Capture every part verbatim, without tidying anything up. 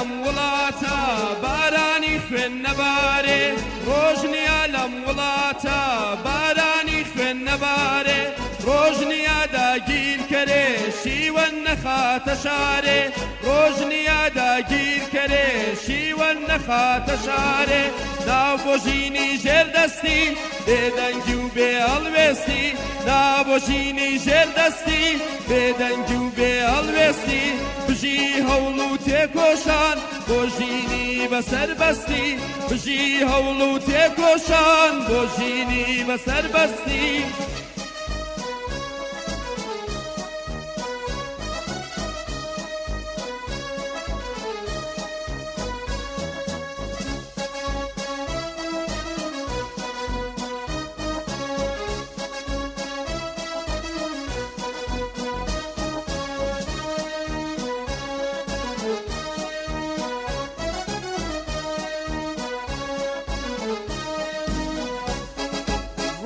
Welata barani xwên nebarê, roj niya lem welata barani xwên nebarê, roj niya dagîrkerê şîwen nexate şarê, roj niya dagîrkerê şîwen nexate şarê, nav bojînî jêr destî, bêdengî û bê helwêstî, nav bojînî jêr destî, bêdengî û bê helwêstî, bijî hewl û têkoşan, bojînî be serbestî, bijî hewl û têkoşan, bojînî be serbestî.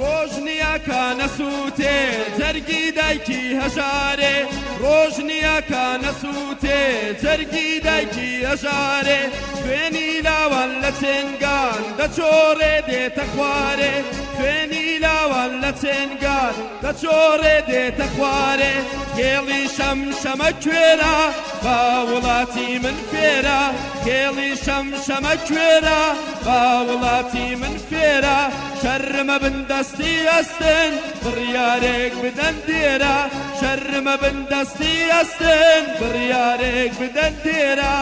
Rojniya ka nesûtê cergî daykî hejarê, rojniya ka nesûtê cergî daykî hejarê, xwênî lawan le çengan de çorê dête xwarê, xwênî lawan le çengan de çorê dête xwarê, kêlî şemşeme kuêra, ba welatî min fêra, kêlî şemşeme kuêra, ba welatî min fêra, şerr me bin destî estin, biryarek biden dêra, şerr me bin destî estin, biryarek biden dêra.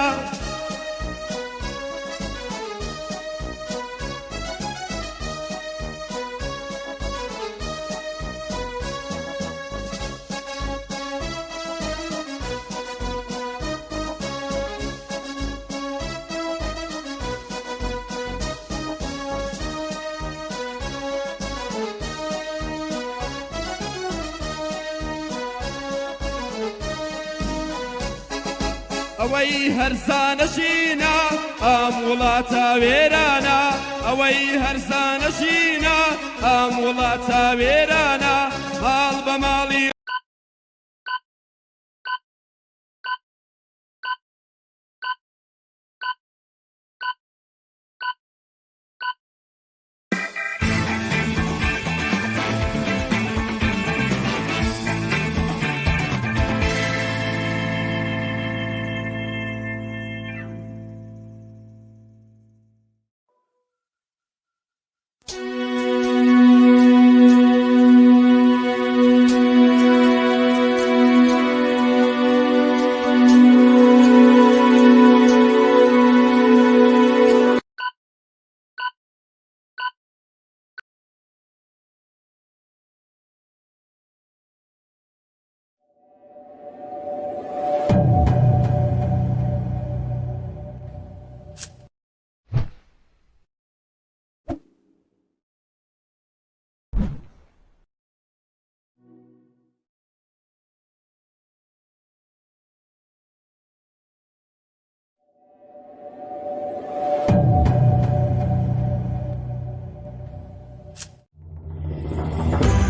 ئەوەی هەرزانە ژینا، ئەم وڵاتە وێرانە. ئەوەی هەرزانە ژینا، ئەم وڵاتە وێرانە. ماڵ بە ماڵی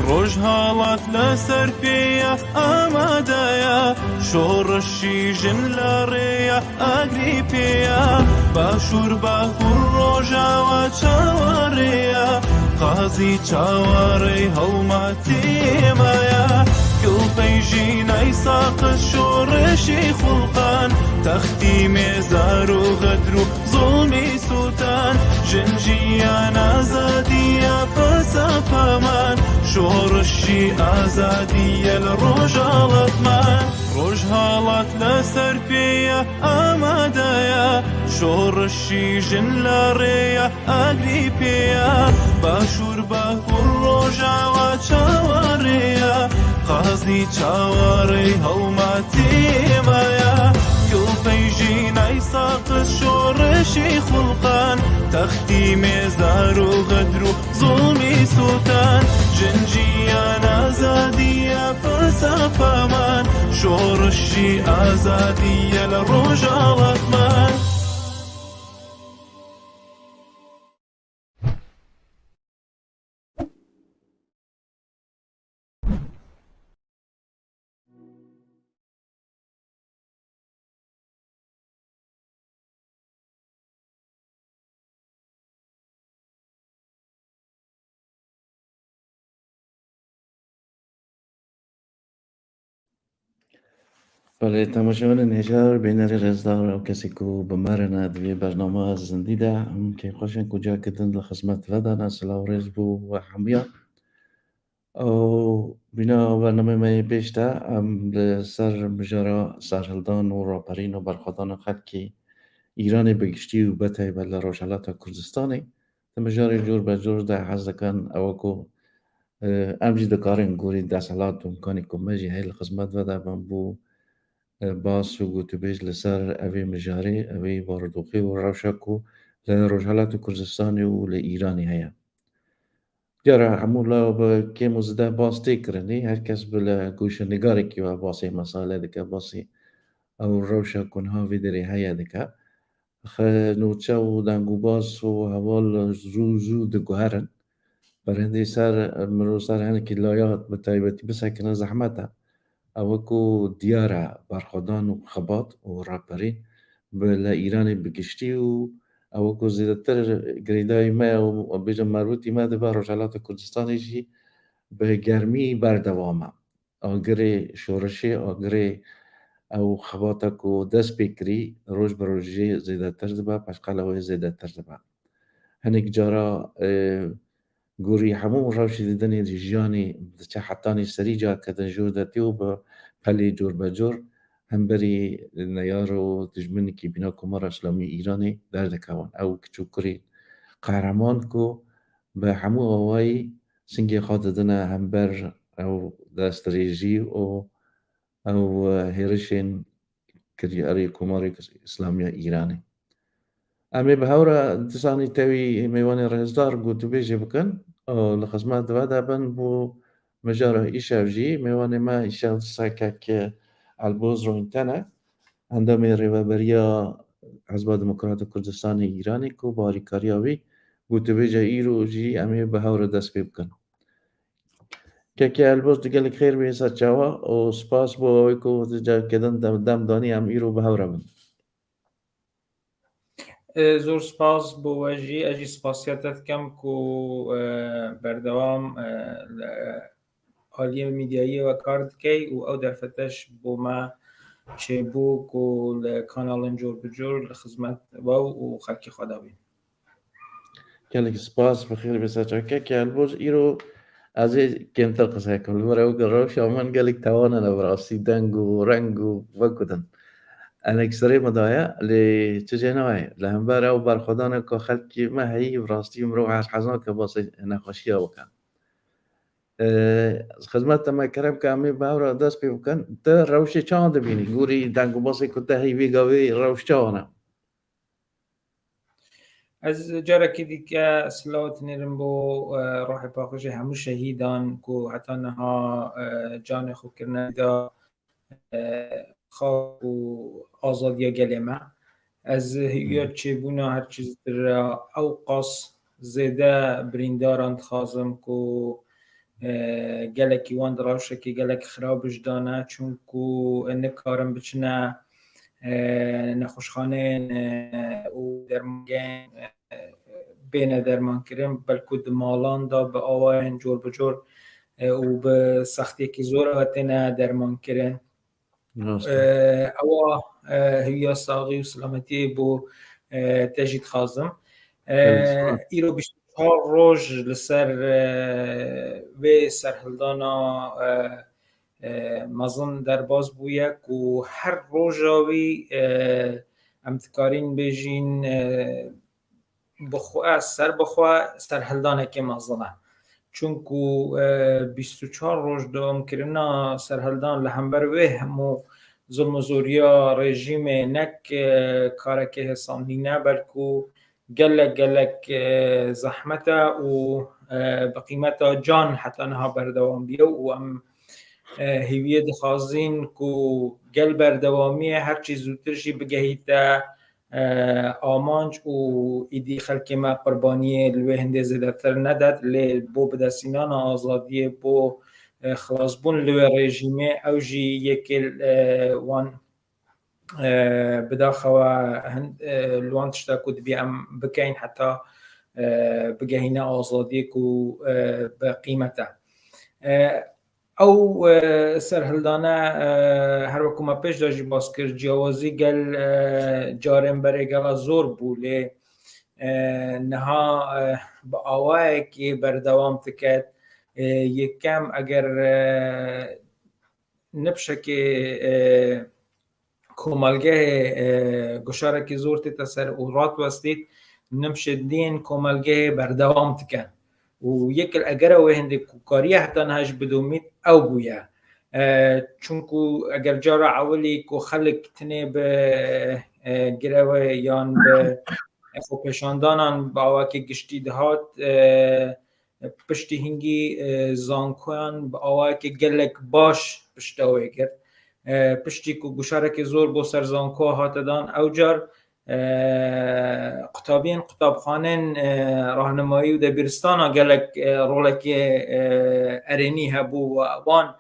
ڕۆژهەڵات لەسەر پێیە ئامادەیە، شۆڕشی ژن لە ڕێیە ئاگری پێیە، باشوور باکوور ڕۆژاوا چاوەڕێیە، قازی چاوەڕێی هەڵماتی ئێمەیە. گڵپەی ژینای ساقز شۆڕشی خوڵقان، تەختی مێزار و غەدر و زوڵمی سووتان، ژن ژیان ئازادیە فەلسەفەمان، شۆڕشی ئازادیە لە ڕۆژهەڵاتمان. ڕۆژهەڵات لەسەر پێیە ئامادەیە، شۆڕشی ژن لە ڕێیە ئاگری پێیە، باشوور باکوور ڕۆژاوا چاوەڕێیە، قازی چاوەڕێی هەڵماتی ئێمەیە. گڵپەی ژینای ساقز شۆڕشی خوڵقان، تەختی مێزار و غەدر و زوڵمی سووتان، ژن ژیان ئازادیە فەلسەفەمان، شۆڕشی ئازادیە لە ڕۆژهەڵاتمان. Belê, temaşevanên hêja, bînerê rêzdar û kesê ku bi me re ne di vê bernama zindî de, em kêfxweş in ku careke din li xizmet ve de ne. Silav û rêz bo we hemûyan. Û bîna bernameyê me yê pêş de em li ser mijara serhildan û raperîn û berxwedana xelkê Îranê bi giştî û bi taybet li Rojhelata Kurdistanê di mijarê cor be cor de hez dikin ew ku, e, em jî dikarin gorî desthilat û imkanê ku me jî heye li xizmet ve de bin bo, e, bas û gotûbêj li ser evê mijarê, evê barodoxê û rewşa ku li Rojhelata Kurdistanê û li Îranê heye. Cara hemû la bi kêm û zide bas tê kirinî, her kes bi li goşenigarekî ve basê mesale dike, basê ew rewşa ku niha vê derê heye dike. Xe-, nûçe û dengûbas û heval zû zû diguherin. Berhindê ser, mirov ser hinekî layat bi taybetî bisekine zehmet e. Ew ku diyar e, berxwedan û xebat û raperîn bi li Îranê bi giştî û ew ku zêdetir girêdayî me û bêjim merbûtî me dibe Rojhelata Kurdistanê jî bi germî berdewam e. Agirê şorişê, agirê ew xebata ku dest pê kirî, roj bi rojê zêdetir dibe, peşqela wê zêdetir dibe. Hinek cara, e, gorî hemû rewşê didinê jiyanê diçe hetanî serî careke din jor de tê û bi pelê cor be cor hemberî neyar û dijminekî bîna Komara Îslamî Îranê derdikevin. Ew kiç û kurê qehreman ku bi hemû awayî singê xwe didine hember ew destdirêjî û ew, e, hêrişên kiryarê Komarê Îslamiya Îranê. Em ê bi hev re disanî tevî mêvanê rêzdar gotûbêjê bikin û li xizmet ve de bin bo mijara îşev jî. Mêvanê me îşev disa kek Elboz Royntene, endamê Rêveberiya Hizba Demokrata Kurdistanê Îranê ku bi alîkariya wî gotûbêja îro jî em ê bi hev re dest pê bikin. Kekê Elboz, tu gelek xêr bî, ser çawa û spas bo ew ku tu careke din dem, dem danî em îro bi hev re bin. E, zor spas bo we jî. Ez jî spasiya te dikim ku, e, berdewam, e, li aliyê medyayî ve kar dikey û ew derfeteş bo me çêbû ku li kanalên cor bi cor li xizmet we û xelkê xwe de bî. Gelek spas, bi xêr bê ser çawa. Kekê Elboz, îro ez ê kêmtir qise bikim. Li vir ew ku rewşa min gelek tewane ne bi rastî, deng û reng û wekî din. Enek serê min daye, lê çi jê nayê. Li hember ew berxwedana ku xelkê me heyî, bi rastî mirov hez, hez nake basê nexweşiya bike. Ee, xizmeta me kerem ke em ê bi hev re dest pê bikin. Tu rewşê çawan dibînî? Gorî deng û basê ku te heyî vê gavê rewş çawan e? Ez carekî dîke silav dinêrim bo, e, ruhê paqijê hemû şehîdan ku heta niha, e, canê xwe kirine fîda, e, xak û azadiya gelê me. Ez hûya çêbûna her çî zêdetir e, ew qas zêde birîndaran dixwazim ku, e, gelekî wan di rewşekê gelek xirab jî de ne, çunku nikarin biçine, e, nexweşxaneyên, e, û dermangehên, e, bêne dermankirin, belku di malan de bi awayên cor bi cor, e, û bi sextiyekî zor ve têne dermankirin. Rast e. E, ewa, e, hêviya saxî û selametiyê bo, e, te jî dixwazim. E, Gelek spas. Îro bîst û çar roj li ser, e, vê serhildana, e, e, mezin derbas bûye ku her roja wî, e, em dikarîn bêjîn, e, bi xwe, ser bi xwe serhildanekê mezin e. Çunku, e, bîst û çar roj dewamkirina serhildan li hember wê hemû zulm û zoriya rejîmê nek, e, karekê hesandî ne, belku gelek, gelek, e, zehmet e û, e, bi qîmeta can heta niha berdewam bûye û em, e, hêviyê dixwazin ku gel berdewamiyê her çî zûtir jî bigehîte, e, amanc û îdî xelkê me qurbaniyê li wê hindê zêdetir nedet, lê bo bidestînana azadiyê, bo, e, xilasbûn li wê rejîmê, ew jî yekê, e, wan, e, bidaxewa hin-, e, li wan tişta ku dibî em bikeyn heta, e, bigehîne azadiyê ku, e, bi qîmet e. E, Ew, e, serhildane, e, her wekû me pêş de jî bas kir, ciyawazî gel, e, carên berê gela zor bû, lê, e, niha, e, bi awayekê berdewam diket. E, yekem eger, e, nifşekê, e, komelgehê, e, guşarekî zor tête ser û radiwestît, nimşê dîn komelgehê berdewam dikin. Û yek li egera wê hindê ku kariye heta niha jî bidomît ew bûye. E, çunku eger cara ewilî ku xelk tinê bi, e, greve yan bi xwepêşandanan bi awakê giştî dihat, e, piştî hingî, e, zankoyan bi awayekê gelek baş pişta wê girt. E, piştî ku guşarekê zor bo ser zankoya hate dan, ew car, e, qutabiyên qutabxanên, e, rahnemayî û debîristana gelek, e, rolekê, e, erênî hebû û wan,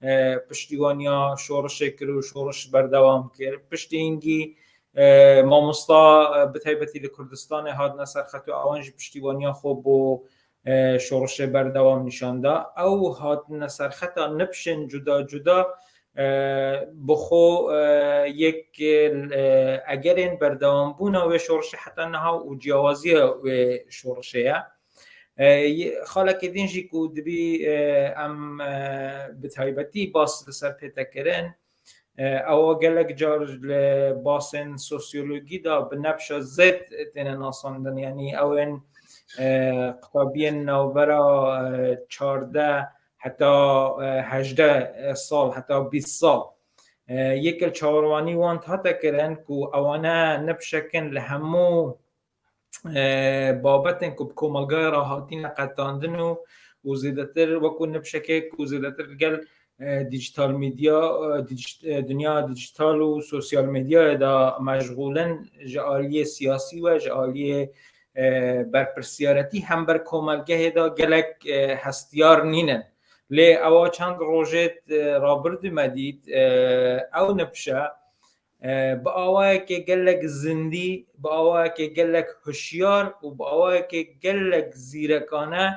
e, piştîwaniya şorişê kir û şoriş berdewam kir. Piştî hingî, e, mamosta, e, bi taybetî li Kurdistanê hatine ser xet û ewan jî piştîwaniya xwe bo, e, şorişê berdewam nîşan da. Ew hatine ser xeta nifşên cuda cuda, e, bi xwe, e, yek, e, egerên berdewambûna wê şorişê heta niha û ciyawaziya wê şorişê ye. E, ye-, xalekê din jî ku dibî, e, em, e, bi taybetî bas li ser pête kirin, e, ewa gelek car li basên sosyologî de bi nefşa zêd têne nasandin. Yanî ew ên, e, qutabiyên navbera, e, çardeh heta, e, hejdeh sal, heta bîst sal. E, yek li çawarwanî wan hate kirin ku ewane nifşekin li hemû, e, babetên ku bi komelgayê re hatîne qetandin û, û zêdetir wekû nifşekê ku zêdetir gel, e, dîjîtal medya, e, dîjît-, e, dinya dîjîtal û sosyal medyayê de meşxûl in, ji aliyê siyasî ve, ji aliyê, e, berpirsiyaretî hember komelgehê de gelek, e, hestiyar nînin. Lê ewa çend rojêt, e, rabirdû me dît, e, ew nifşe, e, bi awayekê gelek zindî, bi awayekê gelek hişyar û bi awayekê gelek zîrekane,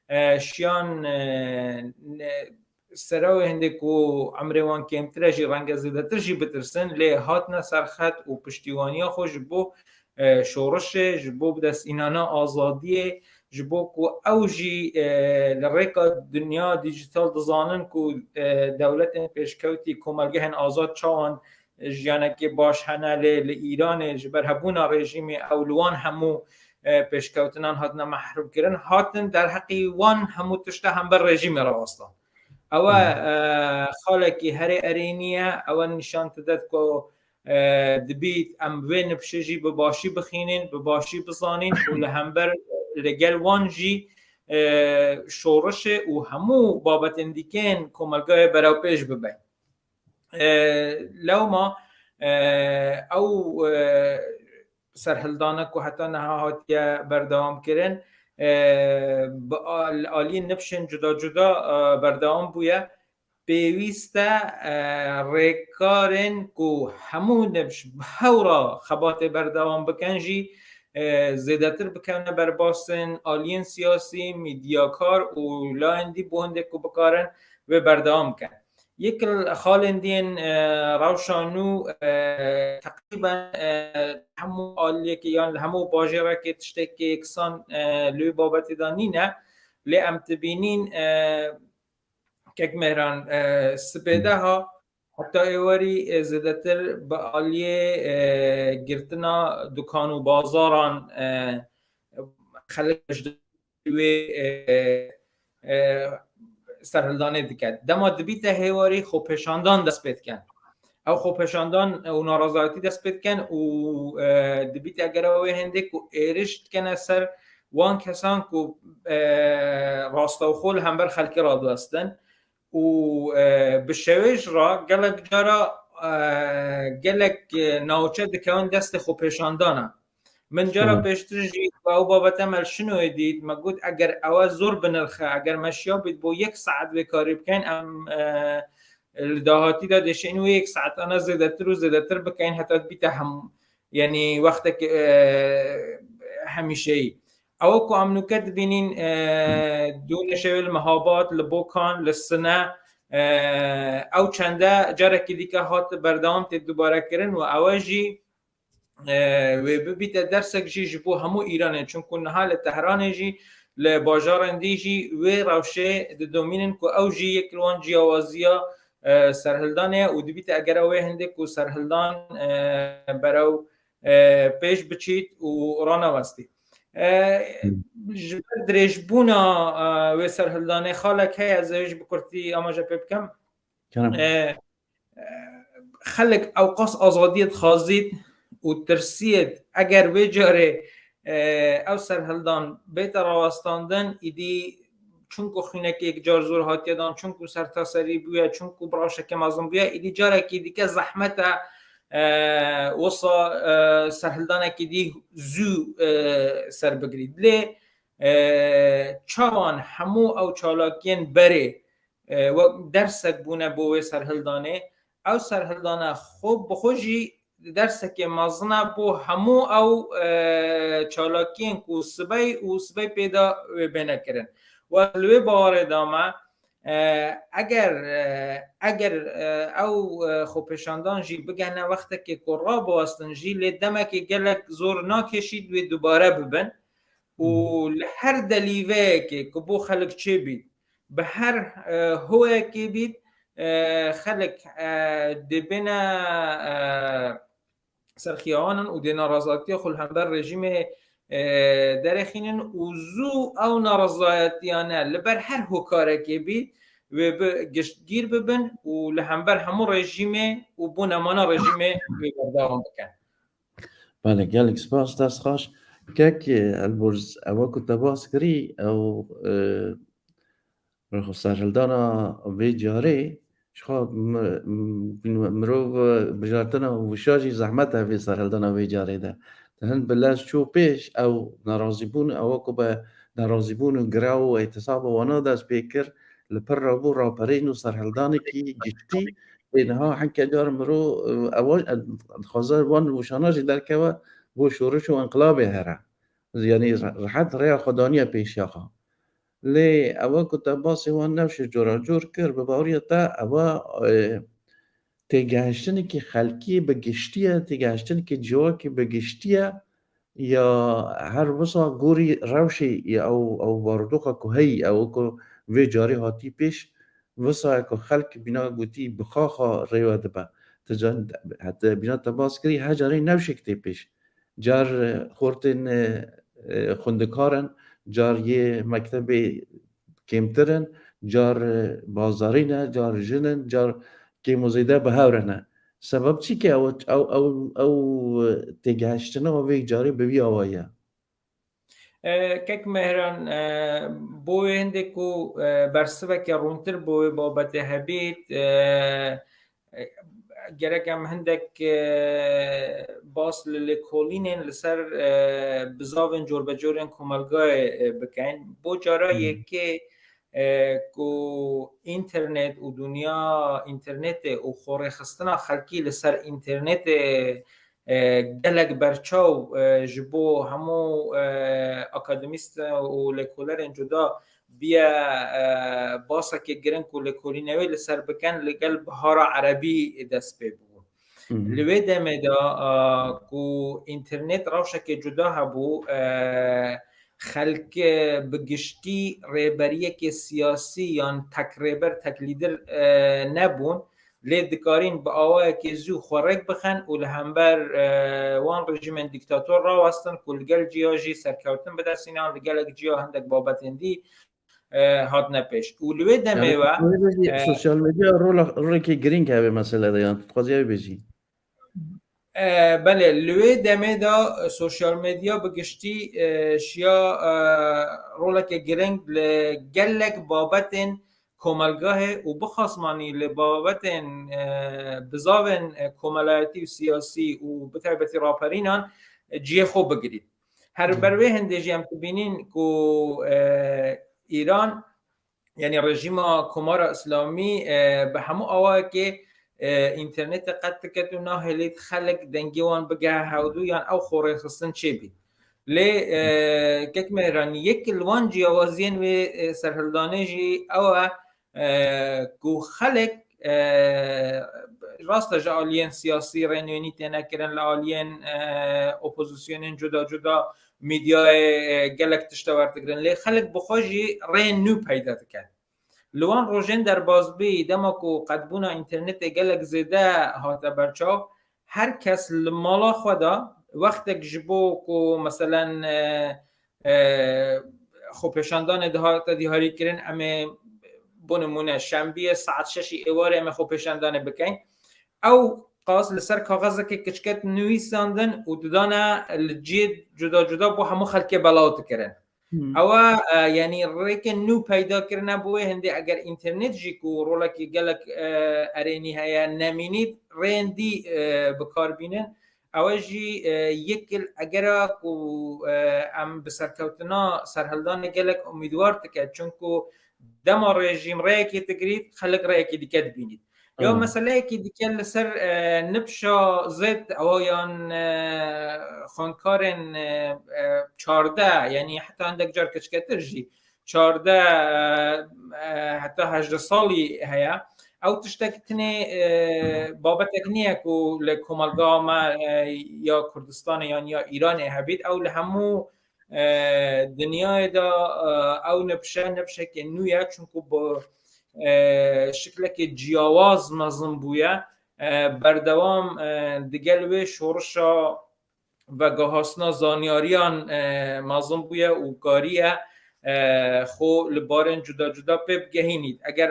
e, şiyan, e, ne-, sera wê hindê ku emrê wan kêmtir e jî renge zêdetir jî bitirsin, lê hatine ser xet û piştîwaniya xwe ji bo, e, şorişê, ji bo bidestînana azadiyê, ji bo ku ew jî, e, li rêka dinya dîjîtal dizanin ku, e, dewletên pêşkewtî, komelgehên azad çawan jiyanekê baş hene, lê li Îranê ji ber hebûna rejîmê ew li wan hemû, e, pêşkewtinan hatine mehrûm kirin, hatin derheqî wan hemû tişta hember rejîmê rawestan. Ew e, Hmm. e, xalekî herê erênî ye, ew e nîşan dide ku, e, dibît em vê nifşê jî bi başî bixînin, bi başî bizanîn û li hember li gel wan jî, e, şorişê û hemû babetên dîkên komelgayê berewpêş bibe. E, lewma, e, ew, e, serhildane ku heta niha hatiye berdewam kirin, e, bi al-, aliyên nifşên cuda cuda, e, berdewam bûye. Pêwîst e, e, rêkarên ku hemû nifş bi hew re xebatê berdewam bikin jî, e, zêdetir bikevne berbasên aliyên siyasî, medyakar û layên dî bo hindê ku bikarin wê berdewam bikin. Yek li xalên diyên, e, rewşa nû, e, teqrîben, e, hemû aliyekê yan li hemû bajêrekê tiştekê yeksan, e, li wê babetê de nîne. Lê em dibînîn, e, kek Mehran, e, sibêdeha heta êwerî, e, zêdetir bi aliyê, e, girtina dukan û bazaran, e, xelk ji wê, e, e, serhildanê dike. Dema dibîte hêwarî xwepêşandan dest pê dikin. Ew xwepêşandan û narazayetî dest pê dikin û, e, dibîte gere wê hindê ku êriş dikene ser wan kesan ku, e, rastewxo li hember xelkê radiwestin û, e, bi şewêj re gelek cara, e, gelek, e, navçe dikewin destê xwepêşandana. Min cara Hmm. pêştir jî bi ew babete me li Şinoyê dît. Me got, eger ew e zor bi nirx e, eger me şiya bît bo yek saet vê karî bikein, em, e, li dahatî de dêşên wê yek saetane zêdetir û zêdetir bikein, heta bîte hem, yanî wextek, e, hemîşeyî. Ew ku em nûke dibînîn, e, dû neşewê li Mehabat, li Bokan, li Sine, E, ew çende carekî dîke hat berdewam tê dubare kirin û ewe jî, e, wê bibîte dersek jî ji bo hemû Îranê, çunku niha li Tehranê jî, li bajarên dî jî wê rewşê didomînin ku ew jî yek li wan ciyawaziya, e, serhildanê ye û dibîte eger ew ê hindê ku serhildan, e, berew, e, pêş biçît û ranewestî. E, Hmm. Ji ber dirêjbûna, e, wê serhildanê xalek heye, ez ê ji bi kurtî amaje pê bikim. Kerem. E, e, Xelk ewqas azadiyê dixwazît û tirsiyêt eger vê carê, e, ew serhildan bête rawestandin, îdî çunku xwînekê yek car zor hatiye dan, çunku sertaserî bûye, çunku bi rewşeke mezin bûye, îdî carekî dîke zehmet e, e, wisa, e, serhildanekî dî zû, e, ser bigirît. Lê, e, çawan hemû ew çalakiyên berê, e, wek dersek bûne bo wê serhildanê, ew serhildane xwe bi xwe jî dersekê mezin e bo hemû ew, e, çalakiyên ku sibey û sibey pê de wê bêne kirin. Û ez li wê bawerê de me, e, eger, e, eger, e, ew, e, xwepêşandan jî bigehne wextekê ku rabiwestin jî, lê demekê gelek zor nakêşît wê dubare bibin û Hmm. li her delîveyekê ku bo xelk çêbît, bi her, e, hoyekê bît, e, xelk, e, dê bêne, e, ser xiyawanan û dê narazatiya xwe li hember rejîmê, e, derexînin û zû ew narazayetiyane li ber her hokarekê bît wê bi giştgîr bibin û li hember hemû rejîmê û bo nemana rejîmê wê berdewam bikin. Belê, gelek spas, dest xweş. Kek, e, Elborz, ewa ku te bas kirî, ew, e, Rexo serhildana vê carê, ji xwe mi-, mi-, mirov, e, bijartina wişa jî zehmet e vê serhildana vê carê de. Te hin bi lez çû pêş, ew nerazîbûn, ewa ku bi nerazîbûn û grev û îtisaba wana dest pê kir, li pir re bû raperên û serhildanekî giştî. Ê niha hinke car mirov, e, ewa, e, dixwaze wan wişana jî derkeve bo şoriş û înqilabê here. Yanî re-, rehet rêya xwe daniye pêşiya xwe. Lê ewa ku te basê wan newşê coracor kir, bi baweriya te ewa, e, têgehiştinekî xelkî bi giştî ye, têgehiştinekî civakî bi giştî ye, ya her wisa gorî rewşê ya ew, ew barodoxa ku heyî, ew ku vê carê hatî pêş, wisa ye ku xelk bîna gotî bi xaxa rêwe dibe. Ti can, heta bîna te bas kirî, her carê newşek tê pêş. Car, e, xortên, e, e, xwendikar in, car yê mektebê kêmtir in, car, e, bazarî ne, car jin in, car kêm û zêde bi hev re ne. Sebeb çi ke ew, ew, ew, ew, e, têgehiştina vê carê bi vî awayî ye? E, Kek Mehran, e, bo wê hindê ku, e, bersiveke rûntir bo wê babetê hebît, e, e, gerek em hindek, e, bas li lêkolînên li ser, e, bizavên corbecorên komelgayê, e, bikin. Bo cara Hmm. yekê, e, ku înternet û dinya înternetê û xwerêxistina xelkî li ser înternetê, e, gelek berçaw, e, ji bo hemû, e, akademîst û lêkolerên cuda biye, e, basekê giring ku lêkolînê wê li ser bikin, li gel bihara erebî dest pê bû. Hı hı. Li wê demê de, e, ku înternet rewşeke cuda hebû, e, xelk, e, bi giştî rêberiyekê siyasî yan tek rêber, tek lîder, e, nebûn. Lê dikarîn bi awayekê zû xwe rêk bixin û li hember, e, wan rejîmên dîktator rawestin ku li gel ciya jî serkewtin bidestînan, li gelek ciya hindek babetên dî, e, hatine pêş. Û li wê demê Yani, we, wê bêjî, e, sosyal medya rola, rolekî girîng hebe meselede, yani, tu dixwazî ew bêjî? E, belê, li wê demê de, e, sosyal medya bi giştî, e, şiya, e, roleke girîng li gelek babetên komelgahê û bixasmanî li babetên, e, bizavên, e, komelayetî û siyasî û bi taybetî raperînan, e, cihê xwe bigirît. Her Hmm. ber wê hindê jî em dibînîn ku, e, Îran, yanî rejîma Komara Îslamî, e, bi hemû awayekê, e, înternetê qet diket û nahêlît xelk dengê wan bigehe hewdû yan ew xwerêxistin çêbît. Lê, e, Kek Mehran, yek li wan ciyawaziyên wê, e, serhildanê jî ew e, e, ku xelk, e, rast e ji aliyên siyasî rê nû têne kirin, li aliyên, e, opozisyonên cuda cuda medyayê, e, gelek tişta werdigrin. Lê xelk bi xwe jî rê nû peyda dikin. Li wan rojên derbasbûyî, dema ku qedbûna înternetê gelek zêde hate berçav, her kes li mala xwe de wextek ji bo ku, meselen, e, e, xwepêşandanê dihate diyarîkirin, em ê, bo nimûne, şembiyê saet şeşî êvarê em ê xwepêşandanê bikeyn. Ew qas li ser kaxezekê kiçket nivîsandin û didane li cihê cuda cuda bo hemû xelkê belav dikirin. Hmm. Ewa, e, yanî rêkên nû peyda kirine bo wê hindê, eger înternet jî ku rolekî gelek, e, erênî heye, nemînî rêyên dî, e, bi kar bînin. Ewe jî, e, yek il egera ku, e, em bi serkewtina serhildanê gelek umîdwar dike, çunku dema rejîm rêyekê digirît, xelk rêyekê dike dibînît. Ya Hmm. meseleyekî dike li ser, e, nifşa zêd ewa yan, e, xwenkarên, e, e, çardeh, yanî heta hindek car kiçketir jî, çardeh, e, e, heta hejdeh salî heye. Ew tiştek tinê, e, babetek niye ku li komelga me, e, ya Kurdistanê yan ya Îranê hebît. Ew li hemû, e, dinyayê de, e, ew nifşe, nifşeke nû ye, çunku bi, e, şiklekê ciyawaz mezin bûye. E, berdewam, e, digel wê şorişa vegahastina zanyariyan, e, mezin bûye û kariye, e, xwe li barên cuda cuda pê bigehînît. Eger,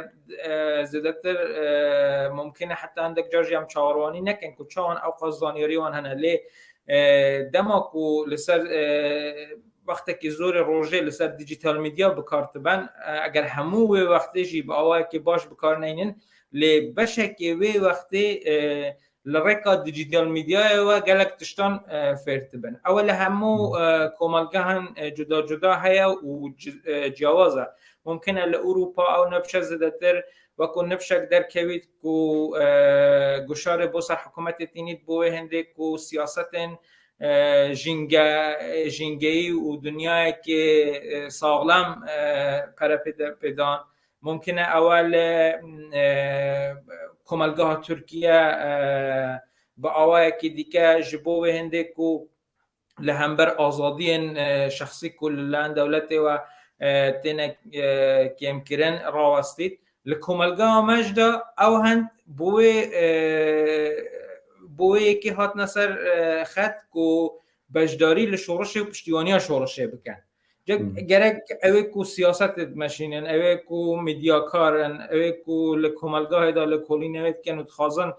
e, zêdetir, e, mumkin e heta hindek car jî em çawarwanî nekin ku çawan ew qas zanyarî wan hene. Lê, e, dema ku li ser, e, wextekî zorê rojê li ser dijital medya bi kar diben, e, eger hemû wê wextê jî bi awayekî baş bi kar neynin, lê beşekê wê wextê, e, li rêka dijital medyayê we gelek tiştan, e, fêr dibin. Ew li hemû, Hmm. e, komelgehan, e, cuda cuda heye û ci-, e, ciyawaz e. Mumkin e li Ewropa ew nifşe zêdetir wekû nifşek derkevît ku, e, guşarê bo ser hikûmetê tînît bo wê hindê ku siyasetên, e, jînge-, e, jîngeyî û dinyayekê, e, saxlem, e, pere pê de-, pê dan. Mumkin e ewe li, e, komelgeha Tirkiye, e, bi awayekî dike ji bo wê hindê ku li hember azadiyên, e, şexsî ku li layan dewletê we, e, têne, e, kêmkirin rawestît. Li komelgeha me jî de ew hend bo wê, e, bo wê yekê hatine ser, e, xet ku beşdarî li şorişê û piştîwaniya şorişê bikin. Cek Hmm. gerek ew ê ku siyasetê dimeşînin, ew ê ku medyakar in, ew ê ku li komelgahê de li kolînê wê dikin û dixwazin,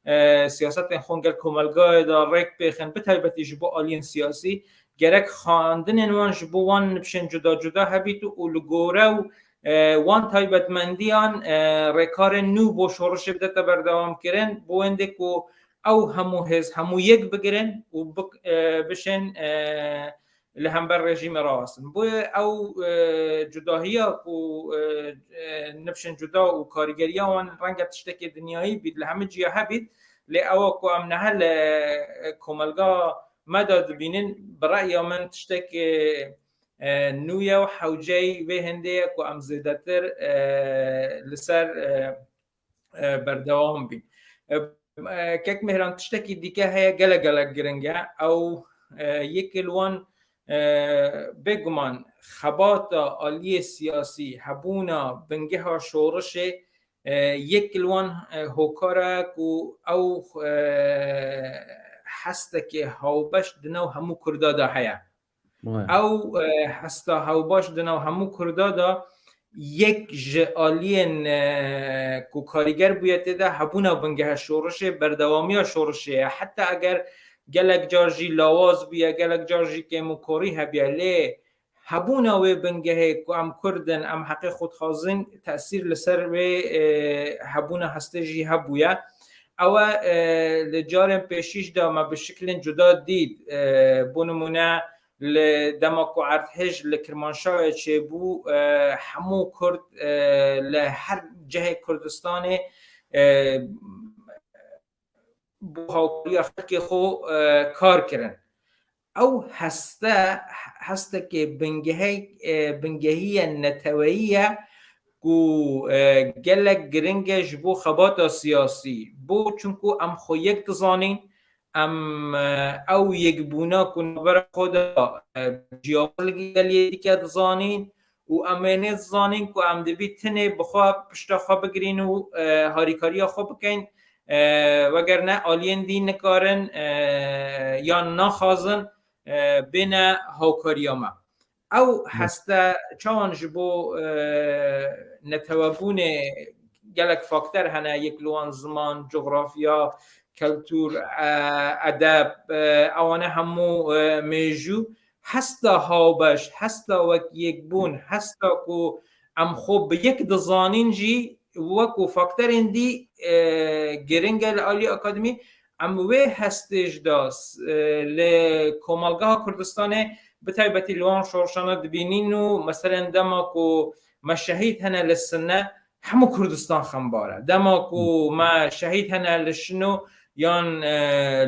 e, siyasetên xwe gel komelgahê de rêk pêxin, bi taybetî ji bo aliyên siyasî, gerek xwendinên wan ji bo wan nifşên cuda cuda hebît û li gore û, e, wan taybetmendiyan, e, rêkarên nû bo şorişê bidete berdewamkirin, bo wendê ku ew hemû hêz, hemû yek bigirin û bik-, e, bişên, e, li hember rejîmê rawestin. Boye ew, e, cudahiya ku, e, e, nifşên cuda û karîgeriya wan renge tiştekê dinyayî bît, li hemî ciya hebît, lê ewa ku em niha li, e, komelga me de dibînin, bi reya min tiştekê, e, nû ye û hewceyî vê hindê ye ku em zêdetir, e, li ser, e, e, berdewam bîn. E, e, Kek Mehran, tiştekî dîke heye gelek gelek giring e. Ew, e, yek li wan, e, bêguman xebata aliyê siyasî, hebûna bingeha şorişê, e, yek li wan, e, hokar e ku ew, e, hestekê hawbeş di nav hemû Kurda de heye. Wê. Ew, e, hesta hewbaş di nav hemû Kurda de yek ji aliyên, e, ku karîger bûye tê de hebûna bingeha şorişê, berdewamiya şorişê ye. Heta eger gelek car jî lawaz bûye, gelek car jî kêmûkorî hebiye, lê hebûna wê bingehê ku em Kurd in, em heqê xwe dixwazin, tesîr li ser wê, e, hebûna hestê jî hebûye. Ew e, e, li carên pêşî jî de me bi şiklên cuda dît. E, bo nimûne, li dema ku erdhej li Kirmanşahê çêbû, e, hemû Kurd, e, li her cihê Kurdistanê, e, bo hawkariya xelkê xwe, e, kar kirin. Ew heste, hestekê bingehey-, e, bingehî ye, neteweyî ye. ku e, gelek giring e ji bo xebata siyasî. Bo çunku em xwe yek dizanîn, em e, ew yekbûna ku navbera xwe de e, ciyawaz li geliyê dike dizanîn û em ê nê dizanîn ku em dibî tenê bi xwe pişta xwe bigirîn û e, harîkariya xwe bikeyn. E, wegerne aliyên dî nikarin e, yan naxwazin e, bêne hawkariya me. Ew heste çawan ji bo e, netewebûnê gelek fakter hene, yek li wan ziman, coxrafiya, keltûr, e, edeb, e, ewane hemû e, mêjû, hesta hawbeş, hesta wek yekbûn, hesta ku em xwe bi yek dizanîn jî wekû fakterên dî e, giring e li alî akademî. Em wê hestê ji da e, li komelgeha Kurdistanê bi taybetî li wan şorşana dibînîn û meselen dema ku me şehîd hene li Sinne, hemû Kurdistan xembar e. Dema ku me şehîd hene li Şino yan e,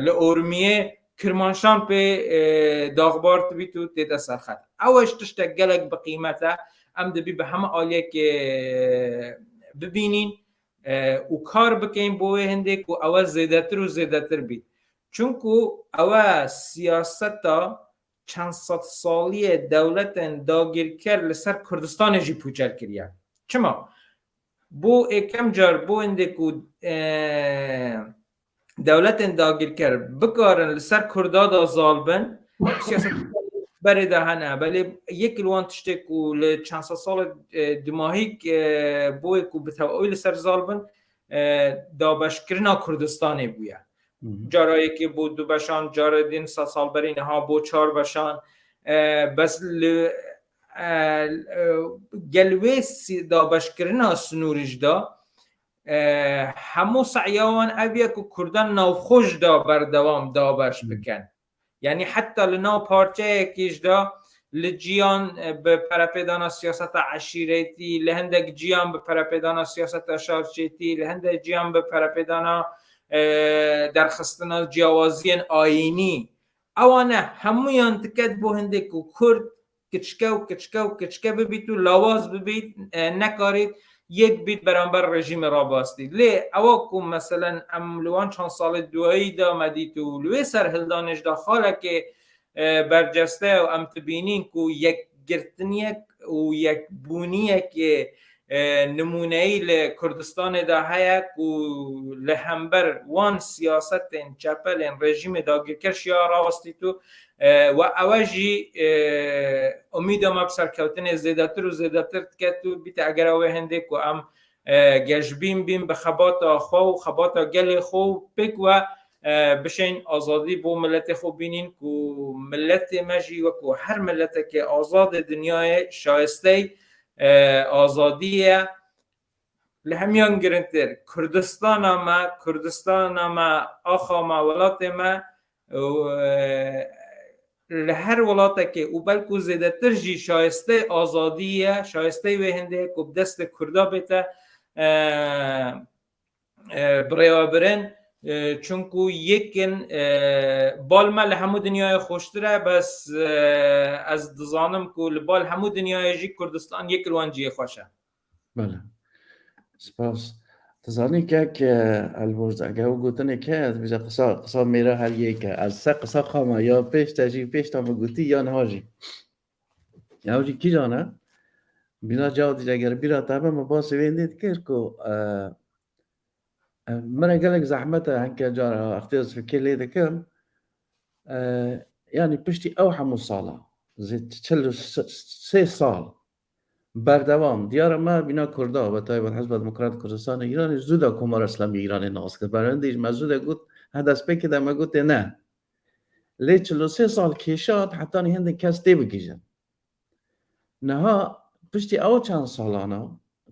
li Ormiyê, Kirmanşan pê e, daxbar dibît û tête serxet. Ew e ji tiştek gelek bi qîmet e. Em dibî bi heme aliyekê e, bibînîn e, û kar bikeyn bo wê hindê ku ew e zêdetir û zêdetir bît. Çunku ew e siyaseta çend sed salî ye dewletên dagîrker li ser Kurdistanê jî pûçer kiriye. Çima? Bo êkem car, bo hindê ku e, dewletên dagîrker bikarin li ser Kurda de zal bin, siyaset berê de hene. Belê yek li wan tiştê ku li çend sed salê e, dimahîk e, boyê ku bi tevawî li ser zal bin, e, dabeşkirina Kurdistanê bûye. Cara yekê bû du beşan, cara din sed sal berî niha bû çar beşan. E, bes li e, e, gel wê si- dabeşkirina sinûrî ji da e, hemû se'ya wan ev ye ku Kurdan navxwe ji da berdewam dabeş bikin. Yanî heta li nav parçeyekî ji da li ciyan e, bi perepêdana siyaseta eşîretî, li hindek ciyan bi perepêdana siyaseta şarçêtî, li hindek ciyan bi perepêdana e, derxistina ciyawaziyên ayînî. Ewane hemûyan diket bo hindê ku Kurd kiçke û kiçke û kiçke bibît û lawaz bibît, e, nekarît yek bît beramber rejîmê rabastî. Lê ewa ku meselen em li wan çand salê duwayî de me dît û li wê serhildanê ji da xalekê, e, berceste ye û em dibînîn ku yekgirtiniyek û yekbûniyekê e, nimûneyî li Kurdistanê de heye ku li hember wan siyasetên çepelên rejîmê dagirker şiya rawestît û, e, we ewe jî, e, umîda me bi serkewtinê zêdetir û zêdetir diket û bîte egera wê hindê ku em, e, geşbîn bîn bi xebata xwe û xebata gelê xwe û pêk we, e, bişên azadî bo miletê xwe bînîn ku miletê me jî wekû her miletekê azad ê dinyayê şayistey e, azadî ye. Li hemiyan giringtir Kurdistana me, Kurdistana me, axa me, welatê me û, e, li her welatekê û belkû zêdetir jî şayistey azadî ye, şayistey wê hindê ku bi destê Kurda bête, e, e, birêvebirin, e, çunku yekin, e, bal me li hemû dinyayê xweştir e, bes, e, ez dizanim ku li bal hemû dinyayê jî Kurdistan yek li wan cihê xweş e. Bele. Spas. Dizanî kek, e, Elborz, eger ew gotinê ke, ez bêje qisa, qisa mêra her yek e. Ez se qisa xama ya pêş te jî pêş te min gotî ya niha jî. Ew jî kîjan e? Bîna caw dî eger bîra te be, me basê wê hindê dikir ku, e, Min re gelek zehmet e, hinke cara extiyar ez fikir lê dikim. E, yanî piştî ew hemû sala, zê çil û sê sal berdewam, diyara me bîna Kurda, be taybet Hizba Demokrat Kurdistanê Îranê, zû de Komara Îslamî Îranê nas kir. Berhindî ji me zû de got, he destpêkê de me gotê ne. Lê çil û sê sal kêşat, hetanî hindin kes tê bigihîjin. Niha piştî ew çend salana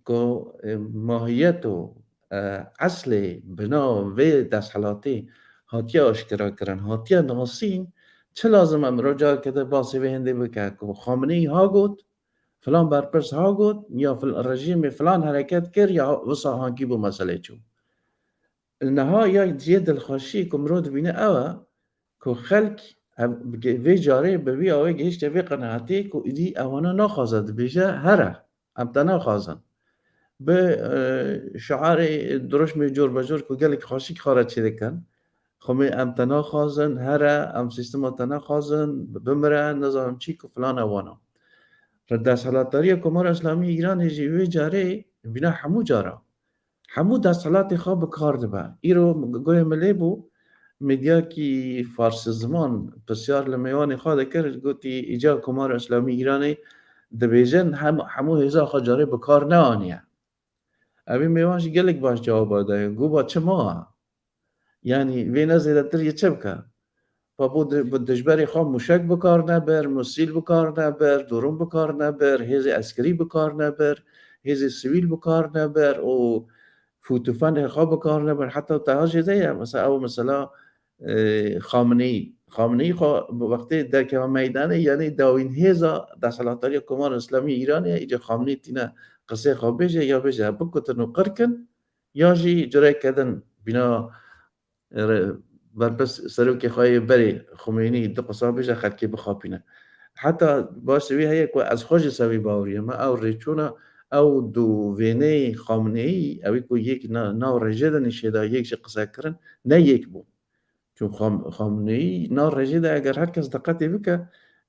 ku, e, mahiyet û, e, eslê bina vê desthilatî hatiye aşkera kirin, hatiye nasîn, çi lazim e mirov careke de basê vê hindê bike ku Xameneî ha got, filan berpirs ha got, ya fil-, rejîmê filan hereket kir, ya wisa hankî bû meselê çû. Niha ya cihê dilxweşî ku mirov dibîne ew e ku xelk ev, vê carê bi vî awê gihişte vê qenaetê ku îdî ewana naxwaze, dibêje here, em te naxwazin. bi, e, şiarê dirûşmê cor be cor ku gelek xweşik xwe re çêdikin. Xwemê em te naxwazin, here, em sîstema te naxwazin, bimire, nizanim çî ku filan e wana. Li desthilatdariya Komara Îslamî Îranê jî wê carê bîna hemû cara, hemû desthilatê xwe bi kar dibe. Îro goyê min lê bû, medyakî farsizman pisyar li mêvanê xwe dikir, gotî, îca Komara Îslamî Îranê dibêjin, hem, hemû hêza xwe carê bi kar neaniye. Evî mêvan jî gelek baş cewaba daye. Goba çima? Yanî vê ne zêdetir yê çi bike? Pa bo di-, bi dijberê xwe mûşek bi kar nebir, misîl bi kar nebir, drûn bi kar nebir, hêzê eskerî bi kar nebir, hêzê sivîl bi kar nebir û fûtûfenê xwe bi kar nebir. Heta teha jê de ye. Mesela ew mesela, e, Xameneî. Xameneî xwe bi wextê derkeve meydanê, yanî dawîn hêza desthilatdariya Komara Îslamî Îranê ye, îca Xameneî tîne qisê xwe bêje, ya bêje bikutin û qir kin, ya jî cureyeke din bîna, e, berpirs serokê xwe yê berê Xumênî du qisa bêje, xelkê bixapîne. Heta baş wî heye ku ez xwe jî ser wî baweriyê me, ew rêçûna ew du wêneyê Xameneî, ewî ku yek na-, nav rejê de nîşê da, yek jî qise kirin, ne yek bû. Çûn Xam-, Xameneî na rejê de eger her kes diqetê bike,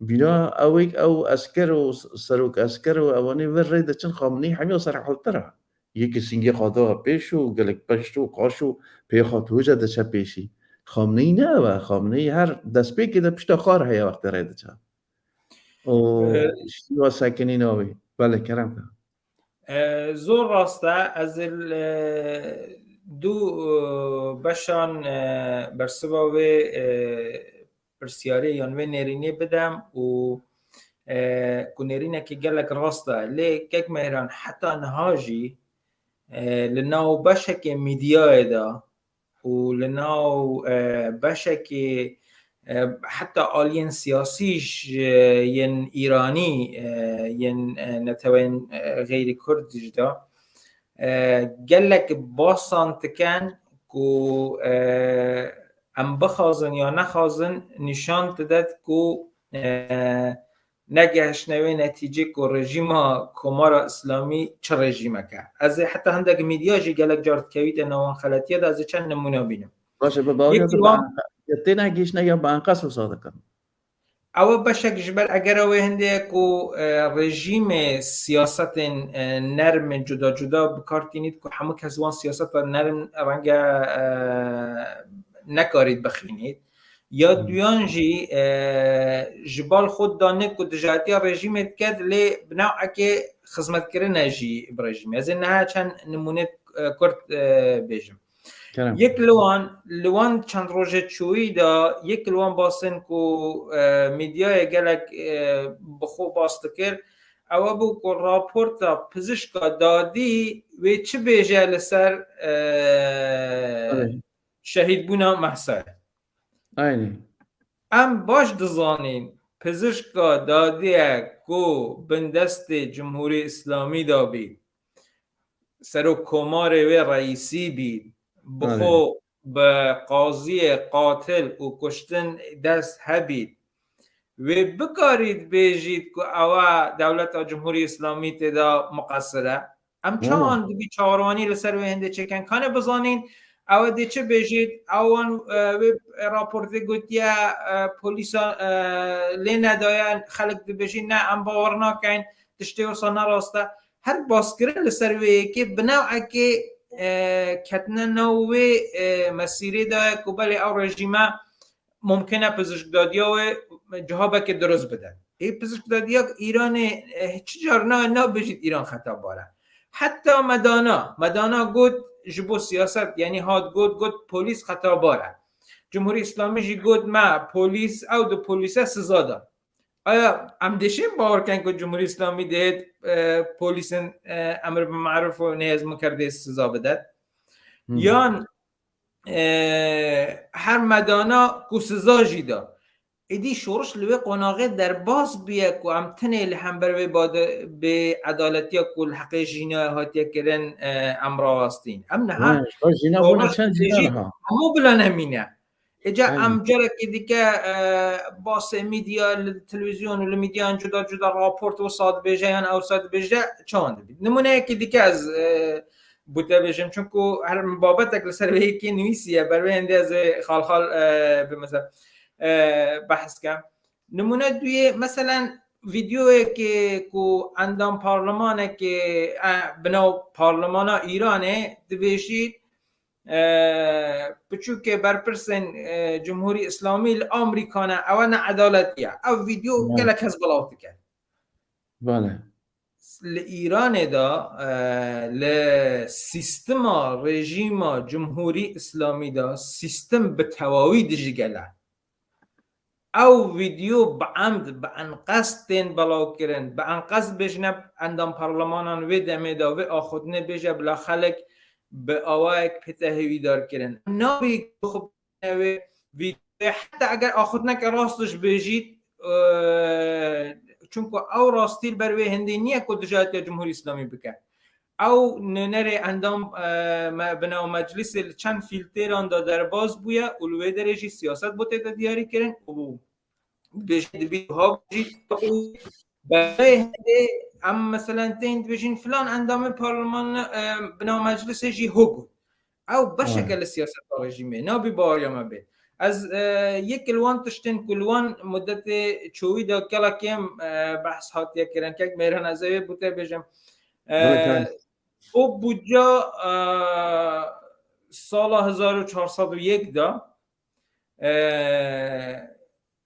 bîna ew êk ew esker û s-, serok esker û ewanê vir rê diçin Xameneî hemiya serhiltir e. Yekî singê xwe da pêş û gelek peşt û qaş û pê xwe tûje diçe pêşî. Xameneî ne ew e. Xameneî her destpêkê de pişta xwe re heye wextê rê diçe. Û Ee, şîva sekinîna wî. Belê, kerem ke. E, zor rast e. Ez ê, e, du, e, beşan, e, bersiva wê, e, pirsiyarê yan wê nêrînê bidem û, e, ku nêrînekî gelek rast e. Lê kek Mehran heta niha jî, e, li nav beşekê mîdyayê de û li nav, e, beşekê, e, heta aliyên siyasî ji yên Îranî, e, yên, e, neteweyên, e, xeyrî Kurd jî de, e, gelek basan dikin ku, e, em bixwazin ya nexwazin nîşan dide ku, e, negehiştine wê netîcê ku rejîma Komara Îslamî çi rejîmek e. Ez ê heta hindek medya jî gelek car dikevîte nav wan xeletiye de, ez ê çend nimûne bînim. Baş e, bi bawer Yek e, wan bi enqe-, têne gihîştine ya bi enqes wisa dikin. Ew e beşek ji ber egera wê hindê ye ku, e, rejîmê siyasetên, e, nermên cuda cuda bi kar tînît ku hemû kes wan siyaseta nerm renge, e, nekarît bixînît. Ya Hmm. duyan jî, e, ji bal xwe danê ku dijatiya rejîmê diket, lê bi newekê xizmetkirine jî bi rejîmê. Ez ê niha çend nimûnê, e, kurt, e, bêjim. Kerem. Yek li wan, li wan çend rojê çûyî de, yek li wan basên ku, e, medyayê gelek, e, bi xwe bas dikir, ew e bû ku raporta pizişka dadî wê çi bêje li ser, e, Belê. şehîdbûna Mehsayê. Aynî. Em baş dizanîn, pizişka dadiyek ku bindestê Cumhurî Îslamî de bî, serokkomarê wê reîsî bî, bi Belê. xwe bi qaziyê qatil û kuştin dest hebît, wê bikarît bêjît ku ew e dewleta Cumhurî Îslamî tê de miqesir e? Em Wala. çawan dibî çawarwanî li ser wê hindê çêkin? Kane bizanîn, ew ê dê çi bêjît? Ew wan, e, wê raportê gotiye, e, polîsa, e, lê nedaye, xelk dibêjî, ne, em bawer nakin, tiştê wisa ne rast e. Her baskirin li ser wê yekê bi newekê, e, ketine nav wê, e, mesîrê de ye ku belê ew rejîme mumkin e pizişkdadiya wê cihabekê dirust bide. Ê pizişkdadiya Îranê, eh, çi car na, nabêjît Îran xetabar e. Heta Medana, Medana got ji bo siyaset, yanî hat got, got polîs xetabar e. Cumhurî Îslamî jî got me polîs, ew di polîse siza da. Aya em dişên bawer ken ku Cumhurî Îslamî dihêt, eh, polîsin, eh, emir bi maruf û nehy ez munkerdê siza bidet? Hmm. Yan e, her Medana ku siza jî da. Êdî şoriş li wê qonaxê derbas bûye ku em tenê li hember vê bade-, bêedaletiya ku li heqê jîna hatiye kirin, e, em rawestîn. Em niha Ha, ji bo jîna bûne şoriş çend jîna jî niha? hemû bila nemîne. Êca em carekî dike, e, basê medya li televîzyon û li medyayan cuda cuda raport wisa dibêje yan ewsa dibêje, çawan dibît. Nimûneyekî dike ez, e, bo te bêjim, çunku her babetek li ser vê yekê nivîsiye, ber wê hindê ez ê xal xal, e, bi mesela, e, behs kem. Nimûne duyê, meselen, vîdeoyekê ku endam parlemanekê, e, bi nav parlemana Îranê dibêjît, e, piçûkê berpirsên, e, Cumhurî Îslamî li Amerîka ne, ewe ne edaletî ye. Ev vîdeo gelek kes belav dike. Bale. Li Îranê de, e, li sîstema rejîma Cumhurî Îslamî de sîstem bi tewawî dijî gel e. Ew vîdeo bi emd, bi enqest tên belaw kirin. Bi enqest bêjine endam parlemanan wê demê de, wê axutinê bêje bila xelk bi awayek pête hêvîdar kirin. Nabî xwe wê vîdyoyê, heta eger axutineke rast jî bêjît, e, çunku ew rastî li ber wê hindê niye ku dijatiya Cumhurî Îslamî bike. Ew nûnerê endam, e, me, bi nav meclisê li çend fîltêran de derbas bûye û li wê derê jî siyaset bo tê de diyarî kirin û bêjî dibî wiha jî û berê hindê em meselen tên dibêjin filan endamê parleman, e, bi nav meclisê jî ho got. Ew beşeke li siyaseta rejîmê nabî baweriya me bê. Ez, e, yek li wan tiştên ku li wan mudetê çowî de kela kêm, e, behs hatiye kirin. Kek Mêran, ez ê wê bo te bêjim. E, o budca, e, sala hezar û çar sed û yek de, e,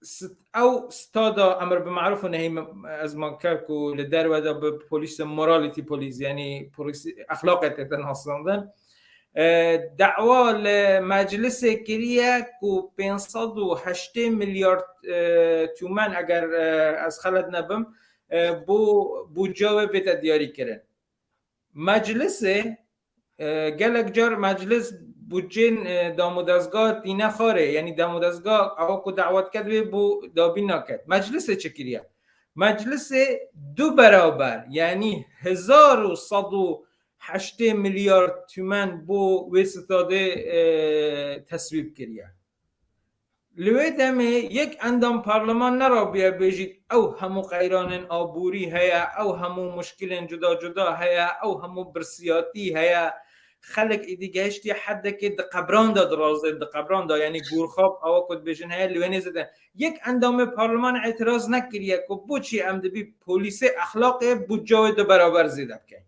st-, ew stada emr bi maruf û nehî me-, ez man kir ku li derve de bi polîs, morality police, yanî polîs exlaqê tête nasandin. E, dawa li meclisê kiriye ku pênc sed û heştê milyar, e, tûmen, eger, e, ez xelet nebim, e, bo budca wê bête diyarî kirin. Meclisê, e, gelek car meclis budcên, e, damodezga tîne xarê, yanî damodezga ewa ku dawet ket wê bo dabîn naket. Meclisê çi kiriye? Meclisê du beraber, yanî hezar û sed û heştê milyar tûmen bo wê stadê, e, teswîb kiriye. Li wê demê yek endam parleman nerabiye bêjît, ew hemû qeyranên aborî heye, ew hemû muşkilên cuda cuda heye, ew hemû birsiyatî heye. Xelk êdî gehiştiye heddekê di qebran de dirazê, di qebran de, yanî gûrxap, ewa ku dibêjin heye, li wê nêzî de. Yek endamê parleman îtiraz nekiriye ku boçî em dibî polîsê exlaqê budca wê du beraber zêde bike.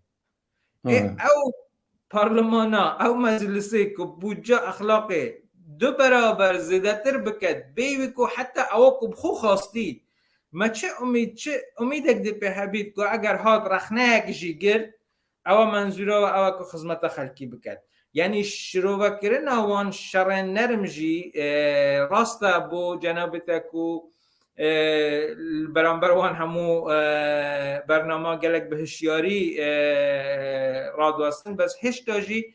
Ê, ew parlemana, ew meclisê ku budca exlaqê du beraber zêdetir biket, bêyî ku heta ewa ku bi xwe xwastî, me çi umîd, çi umîdek dê pê hebît ku eger hat rexneyek jî girt, ewa menzûra we ew e ku xizmeta xelkî biket. Yanî şirovekirina wan şerên nerm jî, e, rast e bo cenabê te ku, e, li beramber wan hemû, e, bernama gelek bi hişyarî, e, radwestin, bes hêşta jî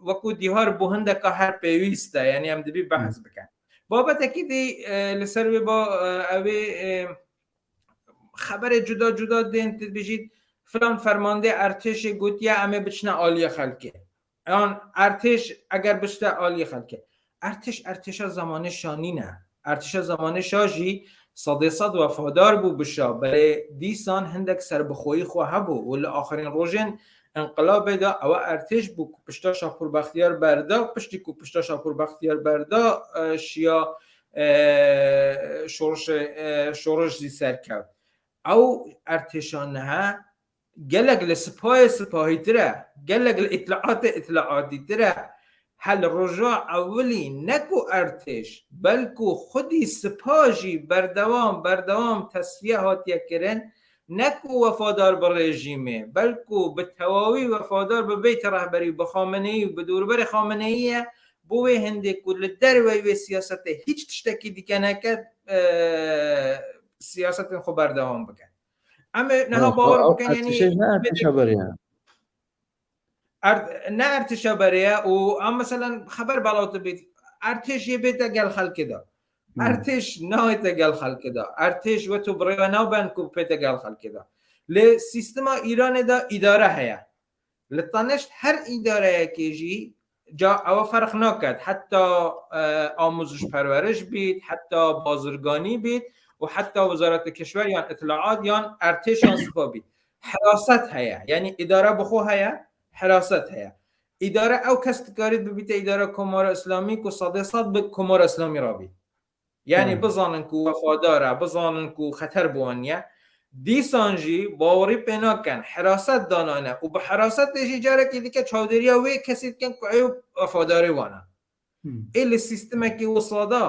wekû dîhar bo hindeka her pêwîst e, yanî em dibî behs bikin. Babetekî dî, e, li ser wê ba, e, ew ê, e, xeberê cuda cuda tên, tu dibêjît, filan fermandê ertêşê gotiye em ê biçine aliyê xelkê. Yan ertêş eger bişte aliyê xelkê. Ertêş, ertêşa zemanê şa nîne. Ertêşa zemanê şa jî sedê sed wefadar bû bi şa. Belê dîsan hindek serbixweyî xwe hebû û li axirîn rojên înqilabê de ewe ertêş bû ku pişta Şapûr Bextiyar berda, piştî ku pişta Şapûr Bextiyar berda, e, şiya, e, şorişê, e, şoriş jî serkevt. Ew ertêşa niha gelek li sipayê sipahîtir e, gelek li îtlaatê îtlaatîtir e. He li roja ewilî ne ku ertêş, belku xwedî sipa jî berdewam, berdewam tesfiye hatiye kirin, ne ku wefadar bi rejîmê, belku bi tewawî wefadar bi beytê rehberî û bi Xameneyî û bi dûrberê Xameneyî ye, bo wê hindê ku li derveyî wê siyasetê hîç tiştekî dike neke, e, siyasetên xwe berdewam bikin. Em ê niha bawer bikin, yanî ertêşê ne ertêşa beriya. Ert-, ne ertêşa beriya û em meselen xeber belav dibît. Ertêş yê bête gel xelkê de. Hmm. Ertêş nayête gel xelkê de. Ertêş we tu bi rêve naben ku bête gel xelkê de. Lê sîstema Îranê de îdare heye. Li tenişt her îdareyekê jî, Ca ewa ferq naket. Heta, e, amuziş perweriş bît, heta bazirganî bît û heta Wezareta Keşwer yan Îtilaat yan Ertêş yan Sipa bît. Hiraset heye. Yanî îdare bi xwe heye, hiraset heye. Îdare ew kes dikarî bibîte îdare Komara Îslamî ku sedê sed bi Komara Îslamî re bî. Yanî Hmm. bizanin ku wefadar e, bizanin ku xeter bi wan niye. Dîsan jî bawerî pê nakin, hiraset danane û bi hirasetê jî carekê dike çavdêriya wê kesê dikin ku ew wefadarê wan e. Hmm. Ê li sîstemekî wisa de,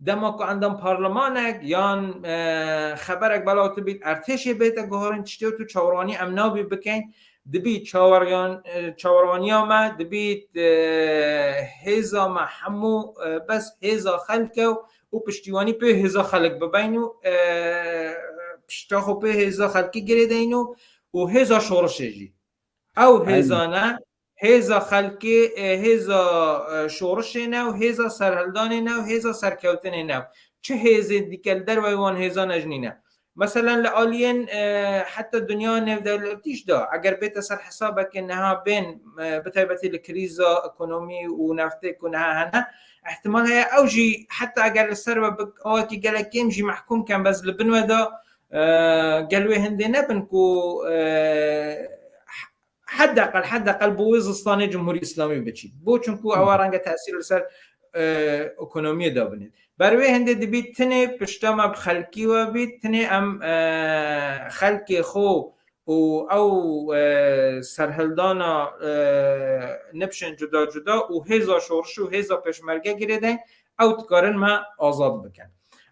dema ku endam parlemanek yan, e, xeberek belav tibît, ertêşê bête guharin tiştê û tu çawerwanî em nabî bikeyn, dibî çaweryan-, e, çawerwaniya me, dibît, e, hêza me hemû, e, bes hêza xelk e û piştîwanî pê hêza xelk bibeyn û, e, pişta xwe pê hêza xelkî girêdeyn û, û hêza şorişê jî. Ew Aynen. hêza ne, hêza xelkê, e, hêza, e, şorişê ne û hêza serhildanê ne û hêza serkewtinê ne. Çi hêzê dike li derveyî wan hêzan e jî nîne. Meselen li aliyên, e, heta dinya nêvdewletî jî de, eger bête ser hesabekê niha bên, e, bi taybetî li krîza ekonomî û neftê ku niha hene, ihtimal heye ew jî heta eger li ser we bi awakî gelek kêm jî mehkûm ken, bes li bin we de, e, gel wê hindê nebin ku, e, hedeqel, hedeqel bo wê zistanê Cumhurî Îslamî biçît. Bo çunku Hı. ewa renge tesîr li ser, e, ekonomiyê de binêt. Ber wê hindê dibît tinê pişta me bi xelkî we bît, tinê em, e, xelkê xwe û ew, e, serhildana, e, nifşên cuda cuda û hêza şorişî û hêza pêşmerge girêdeyn, ew dikarin me azad bikin.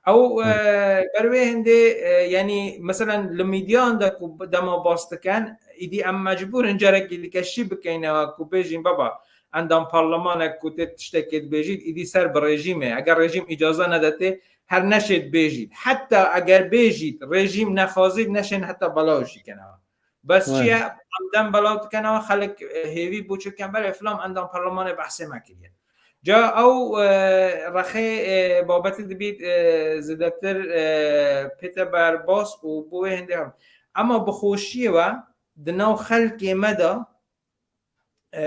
Ew, e, Hı. ber wê hindê, e, yanî, meselen, li medyan de ku dema bas dikin, îdî em mecbûr in carekî dike şî bikeyneve ku bêjin, baba, endam parlemanek ku tê tiştekê dibêjît, îdî ser bi rejîmê. Eger rejîm îcaze nedetê, her neşêt bêjît. Heta eger bêjît, rejîm nexwazît, neşên heta belav jî keneve. Bes Vay. çi ye? Em dem belav dikeneve, xelk, e, hêvî bû çi ken, belê filan endam parlemanê behsê me kiriye. Ca ew, e, rexê, e, babetê dibît, e, zêdetir, e, pête berbas û bo wê hindê hem. Ema bi xweşiyê we di nav xelkê me de, e,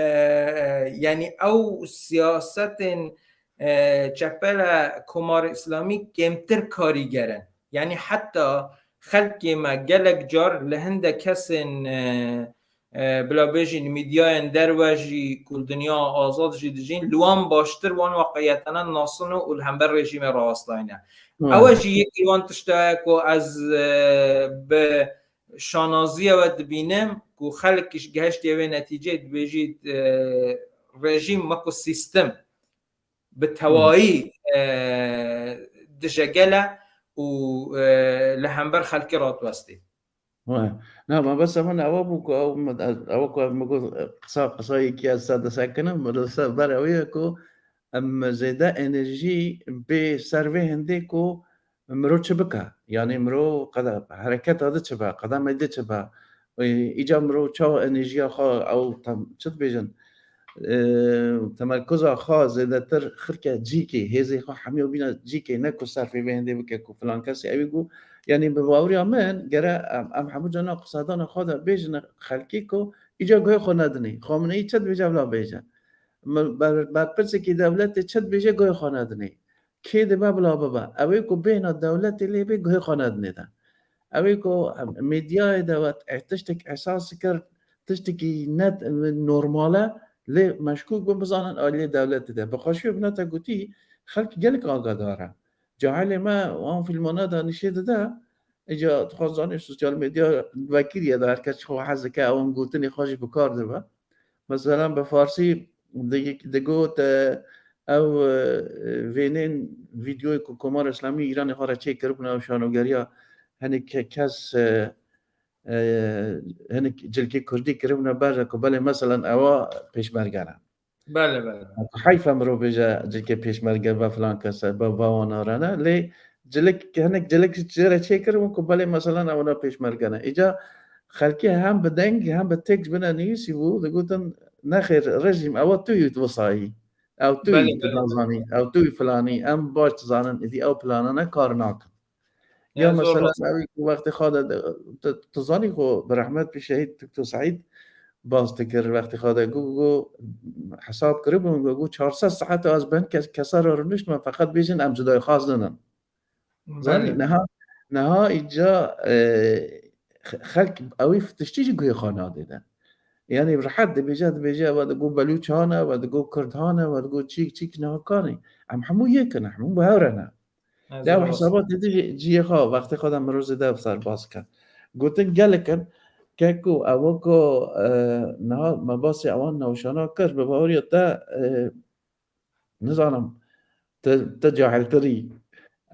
yanî ew siyasetên, e, çepele Komarê Îslamî kêmtir karîger in. Yanî heta xelkê me gelek car li hindek kesên, e, e, bila bêjin, medyayên derve jî ku li dinya azad jî dijîn, li wan baştir wan weqiyetene nasine û li hember rejîmê rawestayne. Hmm. Ew e jî yekî wan tişta ye ku ez, e, bi şanaziya we dibînim ku xelk gihiştiye wê netîceyê, dibêjît, e, rejîm wekû sîstem bi tewayî, e, dijegel e û, e, li hember xelkê radiwestî. Wê. Na, mebesta min ewa bû ku ew, ew ku min got, qisa, qisayekî ez ser disekinim, li ser ber ew ye ku em zêde enerjî bê ser vê hindê ku mirov çi bike? Yanî mirov qede-, hereketa di çi be, qedemê di çi be? Ê, îca mirov çawa enerjiya xwe ew tem-, çi dibêjin? Ê, temerkuza xwe zêdetir xirke cîkê, hêzê xwe hemiya bîne cîkê, ne ku serfê vê hindê bike ku filan kesê ew ê got. Yanî bi baweriya min gere em, em hemû cana qisedana xwe de bêjine xelkê ku îca guhê xwe nedinê. Xameneî çi dibêje bila bêje. Min ber-, berpirsekî dewletê çi dibêje guhê xwe nedinê. Kê dibe bila bibe. Ew ê ku bêhna dewletê lê bê guhê xwe nedinê de. Ew ê ku medyayê de we, e, tiştek esas kir, tiştekî ne normal e, lê meşkûk bin bizanin aliyê dewletê de. Bi xweşiyê bine te gotî, xelk gelek agadar e. Cahilê me wan fîlmana de nîşê dide, îca dixwaz zanî sosyal medya vekiriye de her kes xwe hez dike, ewan gotinê xwe jî bi kar dibe. Mesela bi farsî di-, digot, e, ew, e, vênên vîdyoyê ku Komara Îslamî Îranê xwe re çêkiribûne, ew şanogeriya hinek ke-, kes, e, e, hinek cilkê kurdî kiribûne ber de ku belê meselen ewa pêşmerge ne. Belê, belê. Heyf e mirov bêje cilkê pêşmerge be filan kes e, be, be wan re ne. Lê cilik, hinek cilik jê re çêkiribûn ku belê meselen ew ne pêşmerge ne. Îca xelkê hem bi deng hem bi têk ji bine nivîsî bû, digotin, nexêr, rejîm, ewa tu yî tu wisa yî. Ew tu Belê, yî tu belê. nazanî, ew tu yî filanî, em baş dizanin, êdî ew planane kar nakin. Ya Ya zor mesela rast. Ew ku wextê xwe de, de, tu, tu zanî ku bi rehmet bî şehîd Doktor Seîd, baz dikir, wextê xwe de got, got, hesab kiribûn, got, got, çar sed saet ez bin kes-, kesa re rûniştime, feqet bêjin em cudayê xwaz ninin. Zanî, niha, niha îca, e, xe-, xelk ew ê tiştî jî guhê xwe nadê de. Yanî rehet dibêje, dibêje, ew digot Belûçan e, ew digot Kurdan e, ew digot çîk, çîk niha kanî. Em hemû yek in, hemû bi hev re ne. Ya, ew hesabatê dî jî cihê xwe, wextê xwe de mirov zêde ev ser bas ke. Gotin gelek in, ke ku ew ku, e, niha me basê ewan newşana kir, bi baweriya te, e, nizanim, te, te cahiltirî.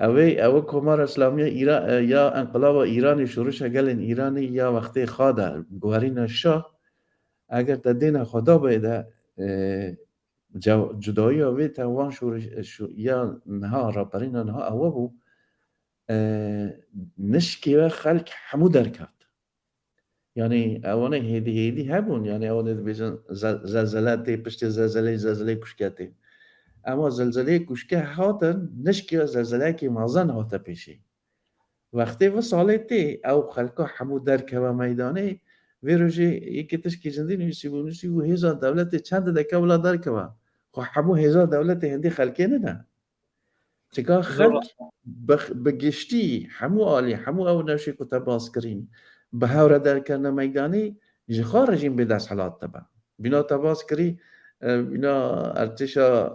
Ew ê, ew ê Komara Îslamî ya Îra-, e, ya Enqilaba Îranê, Şorişa Gelên Îranê ya wextê xwe de, guherîna şah, eger te dêna xwe da bê de, e, ce-, cudayiya wê te wan şoriş-, şo-, ya niha, raperîna niha ewe bû, e, nişkê we xelk hemû derket. Yanî ewana hêdî hêdî hebûn, yanî ewana dibêjin ze-, zelzele tê, piştê zelzeleyê, zelzeleyê kuşke tê. Ema zelzeleyê kuşke hatin, nişkê we zelzeleyekê mezin hate pêşî. Wextê vê salê tê, ew xelka hemû derkeve meydanê, vê rojê yekê tişkî zindî nivîsîbû, nivîsîbû hêza dewletê çend dike wila derkeve. Xwe hemû hêza dewletê hindî xelkê nine. Çika xelk bi, bi giştî hemû alî, hemû ew newşê ku te bas kirîn, bi hev re derkevne meydanê, ji xwe rejîm bê desthilat dibe. Bîna te bas kirî, e, bîna ertêşa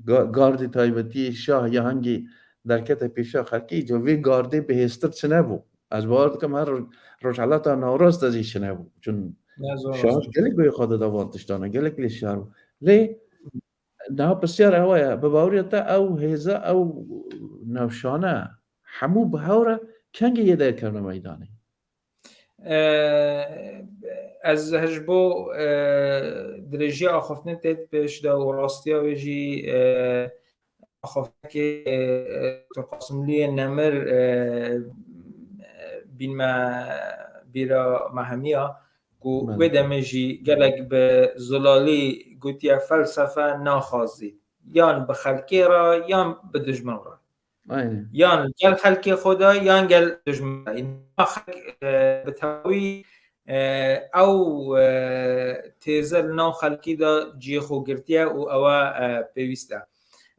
ga-, gardê taybetî şah ya hingî derkete pêşa xelkê, îca vê gardê bihêztir çinebû. Ez bawer dikim her Rojhelata Navrast de jî çinebû. Çun şah gelek guhê xwe dida van tiştana, gelek lê şar bû. Lê niha pisyar ew e, bi baweriya te ew hêza, ew newşane hemû bi hev re kengê yê derkevne meydanê? E, ez her ji bo, e, dirêjiya axaftinê tê pêş de û rastiya wê jî, e, axaftinekê, e, Doktor Qasimlûyê Nemir, e, bînme bîra me hemiya ku wê demê jî gelek bi zilalî gotiye, felsefe naxwazî. Yan bi xelkê re, yan bi dijmin re. Aynen. Yan gel xelkê xwe de, yan gel dijmin re. Xelk, e, bi tewî, e, ew, e, têze li nav xelkî de cihê xwe girtiye û ew e, e, pêwîst e.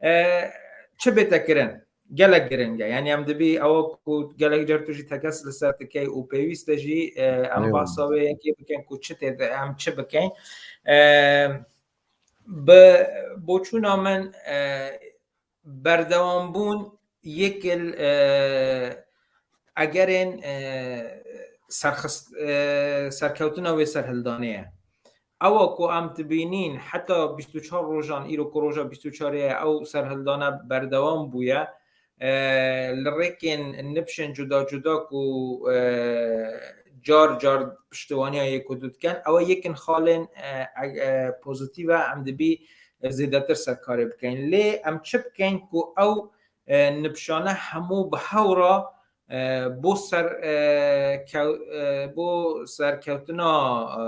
E, çi bête kirin? Gelek giring e. Yanî em dibî ew ku gelek car tu jî tekez li ser dikey û pêwîst e jî, e, em bahsa wê yekê bikin ku çi tê de, em çi bikin. E, bi boçûna min, e, berdewambûn yek il, e, egerên, e, serxist-, e, serkewtina wê serhildanê ye. Ewa ku em dibînîn heta bîst û çar rojan, îro ku roja bîst û çarê ye, ew serhildane berdewam bûye. E, li rêkên nifşên cuda cuda ku, e, car car piştewaniya yek û du dikin, ew ê yekin xalên, e, e, pozîtîf e, em dibî zêdetir ser karê bikeyin. Lê em çi bikeyin ku ew, e, nifşane hemû bi hew re, e, bo ser, e, kew-, e, bo serkewtina, e,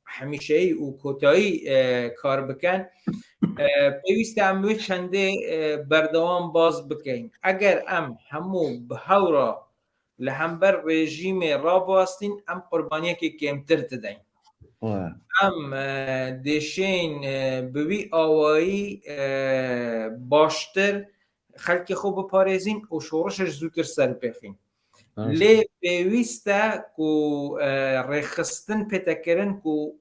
hemîşeyî û kotayî, e, kar bikin. E, pêwîst e em wê çendê, e, berdewam baz bikeyin. Eger em hemû bi hew re li hember rejîmê rabiwestîn, em qurbaniyekê kêmtir dideyn. Em, e, dêşên, e, bi wî awayî, e, baştir xelkê xwe biparêzîn û şorişê ji zûtir ser bêxîn. Rast. Lê pêwîst e ku, e, rêxistin pête kirin ku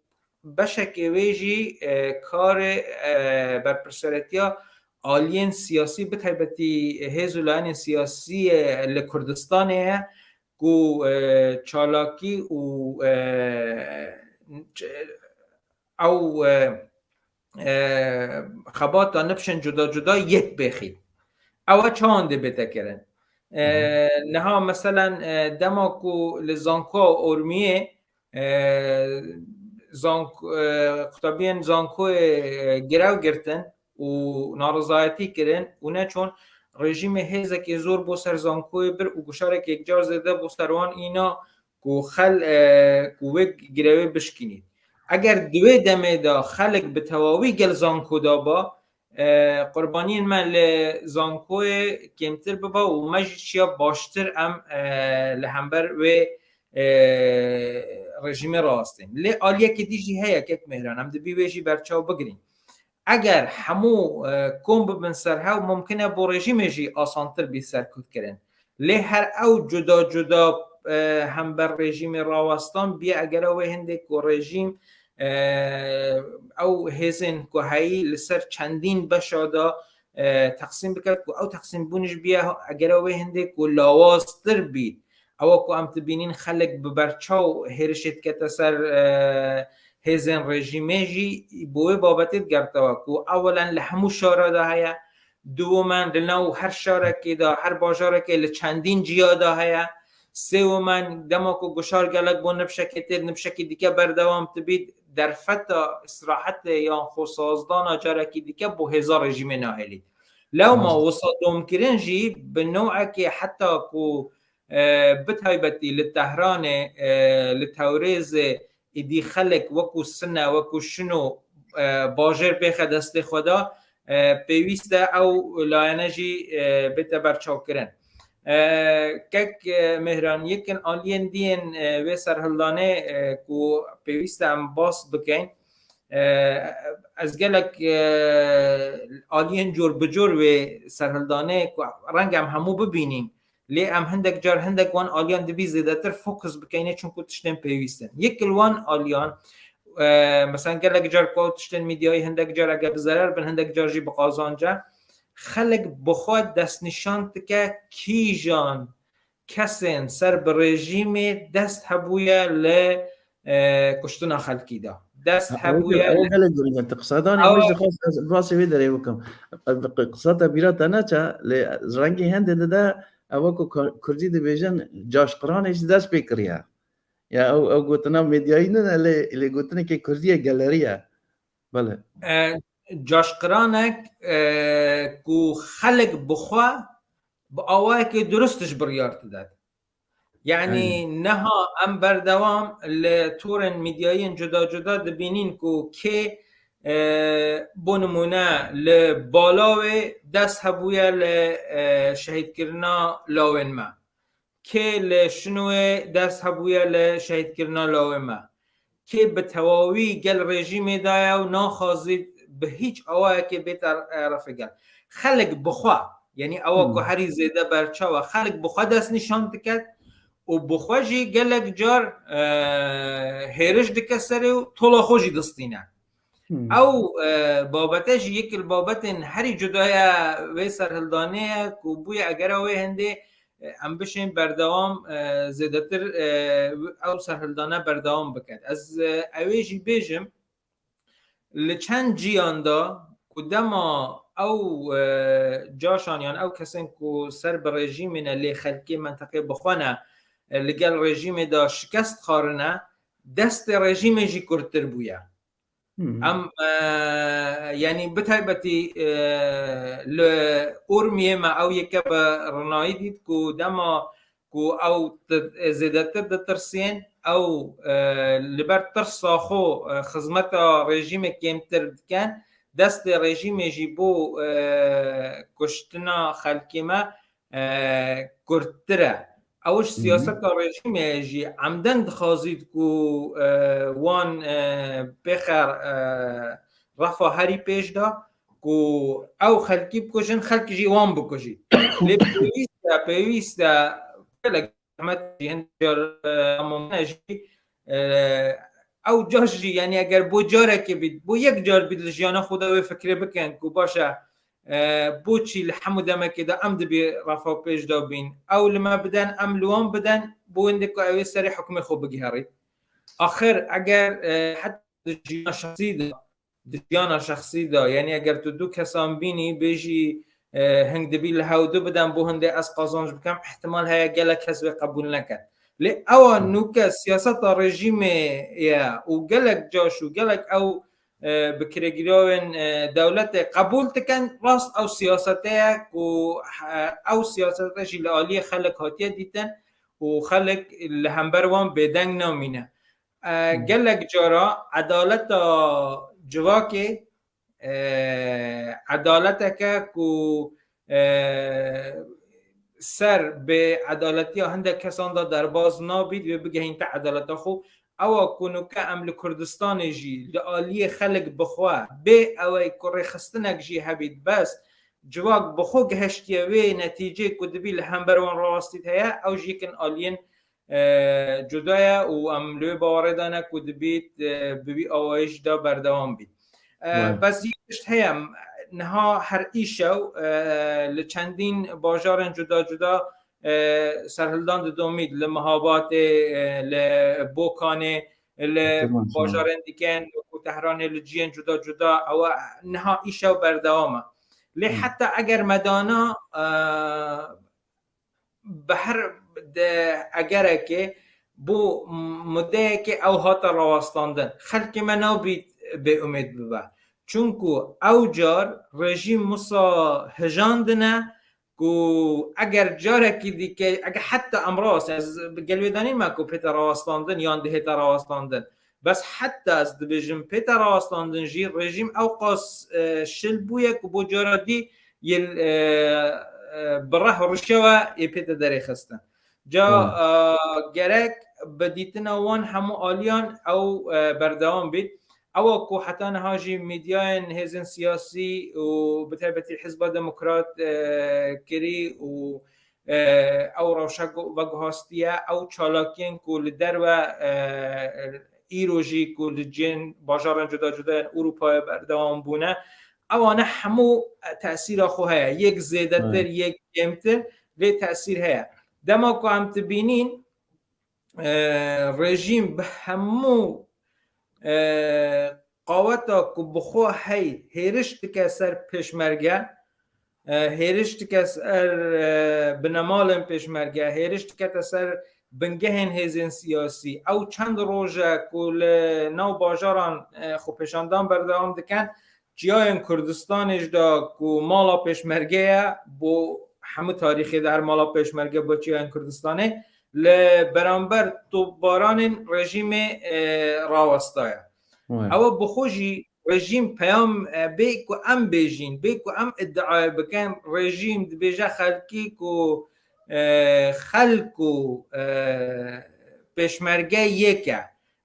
beşekê wê jî, e, karê, e, berpirsiyaretiya aliyên siyasî, bi taybetî hêz û layenên siyasî, e, li Kurdistanê ye ku, e, çalakî û, e, ç-, ew, e, e, xebata nifşên cuda cuda yek bêxî. Ew e çawan dê bête kirin? E, Hı hı. Niha meselen, e, dema ku li Zankoya Ormiyê, e, zank-, e, qutabiyên Zankoyê, e, grev girtin û narizayetî kirin û neçûn, rejîmê hêzekê zor bo ser Zankoyê bir û guşarek yekcar zêde bo ser wan îna ku xel-, e, ku wê grevê bişkînî. Eger di wê demê de xelk bi tewawî gel Zanko de ba, e, qurbaniyên me li Zankoyê kêmtir biba û me jî çiya baştir em, e, li hember wê, e, rejîmê rawestên. Lê aliyekê dî jî heye kek Mêhran, em dibî wê jî berçaw bigirîn. Eger hemû, e, kom bibin ser hew, mumkin e bo rejîmê jî asantir bî serkutkirin. Lê her ew cuda cuda, e, hember rejîmê rawestan bîye, egera wê hindê ku rejîm, e, ew hêzên ku heyî li ser çendîn beşa de, e, teqsîm biket, ku ew teqsîmbûn jî bîye, egera wê hindê ku lawaztir bî. Ewa ku em dibînîn xelk bi berçaw hêrişê dikete ser, e, hêzên rejîmê jî bo wê babetê digertewe ku ewelen li hemû şara de heye, duwimen li nav her şarekê de, her bajarekê li çendîn ciya de heye, sêwimen dema ku guşar gelek bo nifşekê tê, nifşekî dike berdewam dibît, derfeta îstirahetê yan xwesazdana carekî dike bo hêza rejîmê nahêlît. Lewma Rast. wisa domkirin jî bi newekê heta ku, e, bi taybetî li Tehranê, e, li Tewrêzê êdî xelek wekû Sine, wekû Şino, e, bajêr bêxe destê xwe de, e, pêwîst e ew layene jî, e, bête berçavkirin. E, kek, e, Mêhran, yekin aliyên diyên, e, wê serhildanê, e, ku pêwîst e em bas bikeyn, e, ez gelek, e, aliyên cor bi cor wê serhildanê ku reng em hemû bibînîn, lê em hindek car hindek wan aliyan dibî zêdetir fokus bikeynê, çunku tiştên pêwîst in. Yek li wan aliyan, e, mesela gelek car ku ew tiştên medyayî hindek car eger bi zerer bin, hindek car jî bi qazanc e. Xelk bi xwe destnîşan dike kîjan kesên ser bi rejîmê dest hebûye li, e, kuştina xelkî de. Dest Ha, ew hebûye gel-, ew li gelek girîng e. Tu qisa danî, Ew min jî dixwest ez basê wê derê bikim. Qisa te bîra te neçe, lê rengê hindê dide, ew wekû Kur-, Kurdî dibêjin, caşqiranê jî dest pê kiriye. Ya ew, ew gotina medyayî nine, lê, lê gotinekê Kurdî ye, gelerî ye. Belê. E, caşqiranek, e, ku xelk bi xwe bi awayekê durust ji biryar didet. Yani Aynen. niha em berdewam li torên medyayên cuda cuda dibînîn ku kê, e, bo nimûne li Balawê dest hebûye li, e, şehîdkirina lawên me. Kê li Şinowê dest hebûye li şehîdkirina lawê me. Kê bi tewawî gel rejîmê de ye û naxwazî bi hîç awayekê bête, e, refê gel. Xelk bi xwe, yanî ewa ku Hmm. herî zêde berçaw e, xelk bi xwe destnîşan diket û bi xwe jî gelek car, e, hêriş dike serê û tola xwe jî distîne. Hmm. Ew, e, babete jî yek li babetên herî cuda ye wê serhildanê ye ku bûye egera wê hindê, e, em bişên berdewam, e, zêdetir, e, ew serhildane berdewam biket. Ez, e, ew ê jî bêjim, li çend ciyan de ku dema ew, e, caşan yan ew kesên ku ser bi rejîmê ne lê xelkê menteqê bi xwe ne, e, li gel rejîmê de şikest xwarine, destê rejîmê jî kurttir bûye. Hmm. Em, e, yanî bi taybetî, e, li Urmiyê me ew yeke bi rinayî dît ku dema ku ew ti-, zêdetir ditirsên, ew, e, li ber tirsa xwe, e, xizmeta rejîmê kêmtir dikin, destê rejîmê jî bo, e, kuştina xelkê me, e, kurttir e. Ew ji Hı hı. siyaseta rejîmê jî emden dixwazît ku, e, wan, e, pêxer, e, refa herî pêş de ku ew xelkî bikujin, xelk jî wan bikujî. Lê pêwîst e, pêwîst e, gelek zehmet jî hin car, e, hemû me jî, e, ew car jî, yanî eger bo carekê bît, bo yek car bît li jiyana xwe de wê fikrê bikin ku baş e, e, boçî li hemû demekê de em dibî refa pêş de bîn. Ew li me biden, em li wan biden, bo wendê ku ew ê serê hukmê xwe bigiherî. Axir eger, e, heta di jiyana şexsî de, di jiyana şexsî de, yanî eger tu du kesan bînî, bêjî, e, hing dibî li hew du biden, bo hindê ez qazanc bikim, ihtimal heye gelek kes wê qebûl neket. Lê ewa Hmm. nûke siyaseta rejîmê ye û gelek caş û gelek ew, e, bi kirêgiriyawên, e, dewletê qebûl dikin, rast ew siyasete ye ku, e, ew siyasete jî li aliyê xelk hatiye dîtin û xelk li hember wan bêdeng namîne. E, Hmm. gelek cara edaleta civakê, e, edaleteke ku, e, ser bi edaletiya hindek kesan de derbaz nabît, wê bigehînte edaleta xwe. Ewa ku nuke em li Kurdistanê jî li aliyê xelk bixwe, bê ewey ku rêxistinek jî hebît, bes civak bi xwe gihiştiye wê netîcê ku dibî li hember wan rawestît heye, ew jî kin aliyên, e, cuda ye û em li wê bawerê de ne ku dibît, e, bi wî awayî jî de berdewam bît. E, Wê. Bes yek tişt heye, niha her îşew, e, li çendîn bajarên cuda cuda, e, serhildan didomît, li Mihabatê, e, li Bokanê, li Tamam, tamam. bajarên diken, ku Tehranê li ciyên cuda cuda, ew niha îşew berdewam e. Lê Hı. heta eger me dana, e, bi her de egerekê bo mudeyekê ew hate rawestandin. Xelkê me nabît bêumêd bibe. Çunku ew car rejîm wisa hijandine ku eger carekî dike, eger heta em rast, ez gel wê danîn me ku pête rawestandin yan dihête rawestandin. Bes heta ez dibêjim pête rawestandin jî rejîm ew qas, e, şil bûye ku bo cara dî yê, e, e, bi reh û rişewe yê pête derê xistin. Ca, Hmm. e, gerek bi dîtina wan hemû aliyan ew, e, berdewam bît. Ewa ku heta niha jî medyayên hêzên siyasî û bi taybetî Hizba Demokrat, e, kirî û, e, ew rewşa gu-, veguhastiye, ew çalakiyên ku li derve, e, îro jî ku li cihên bajarên cuda cuda yên Ewropayê berdewam bûne, ewane hemû tesîra xwe heye. Yek zêdetir, Hmm. yek kêmtir, lê tesîr heye. Dema ku em dibînîn, e, rejîm bi hemû, e, qaweta ku bi xwe hey hêriş dike ser pêşmerge, e, hêriş dike ser, e, binemalên pêşmerge, hêriş dikete ser bingehên hêzên siyasî. Ew çend roj e ku li nav bajaran, e, xwepêşandan berdewam dikin, çiyayên Kurdistanê jî de ku mala pêşmerge ye, bo hemû tarîxê de her mala pêşmerge bo çiyayên Kurdistanê, li beramber topbaranên rejîmê, e, rawestaye. Wê. Ew bi xwe jî rejîm peyam, e, bê ku em bêjîn, bê ku em îdiayê bikin, rejîm dibêje xelkî ku, e, xelk û, e, pêşmerge yek e.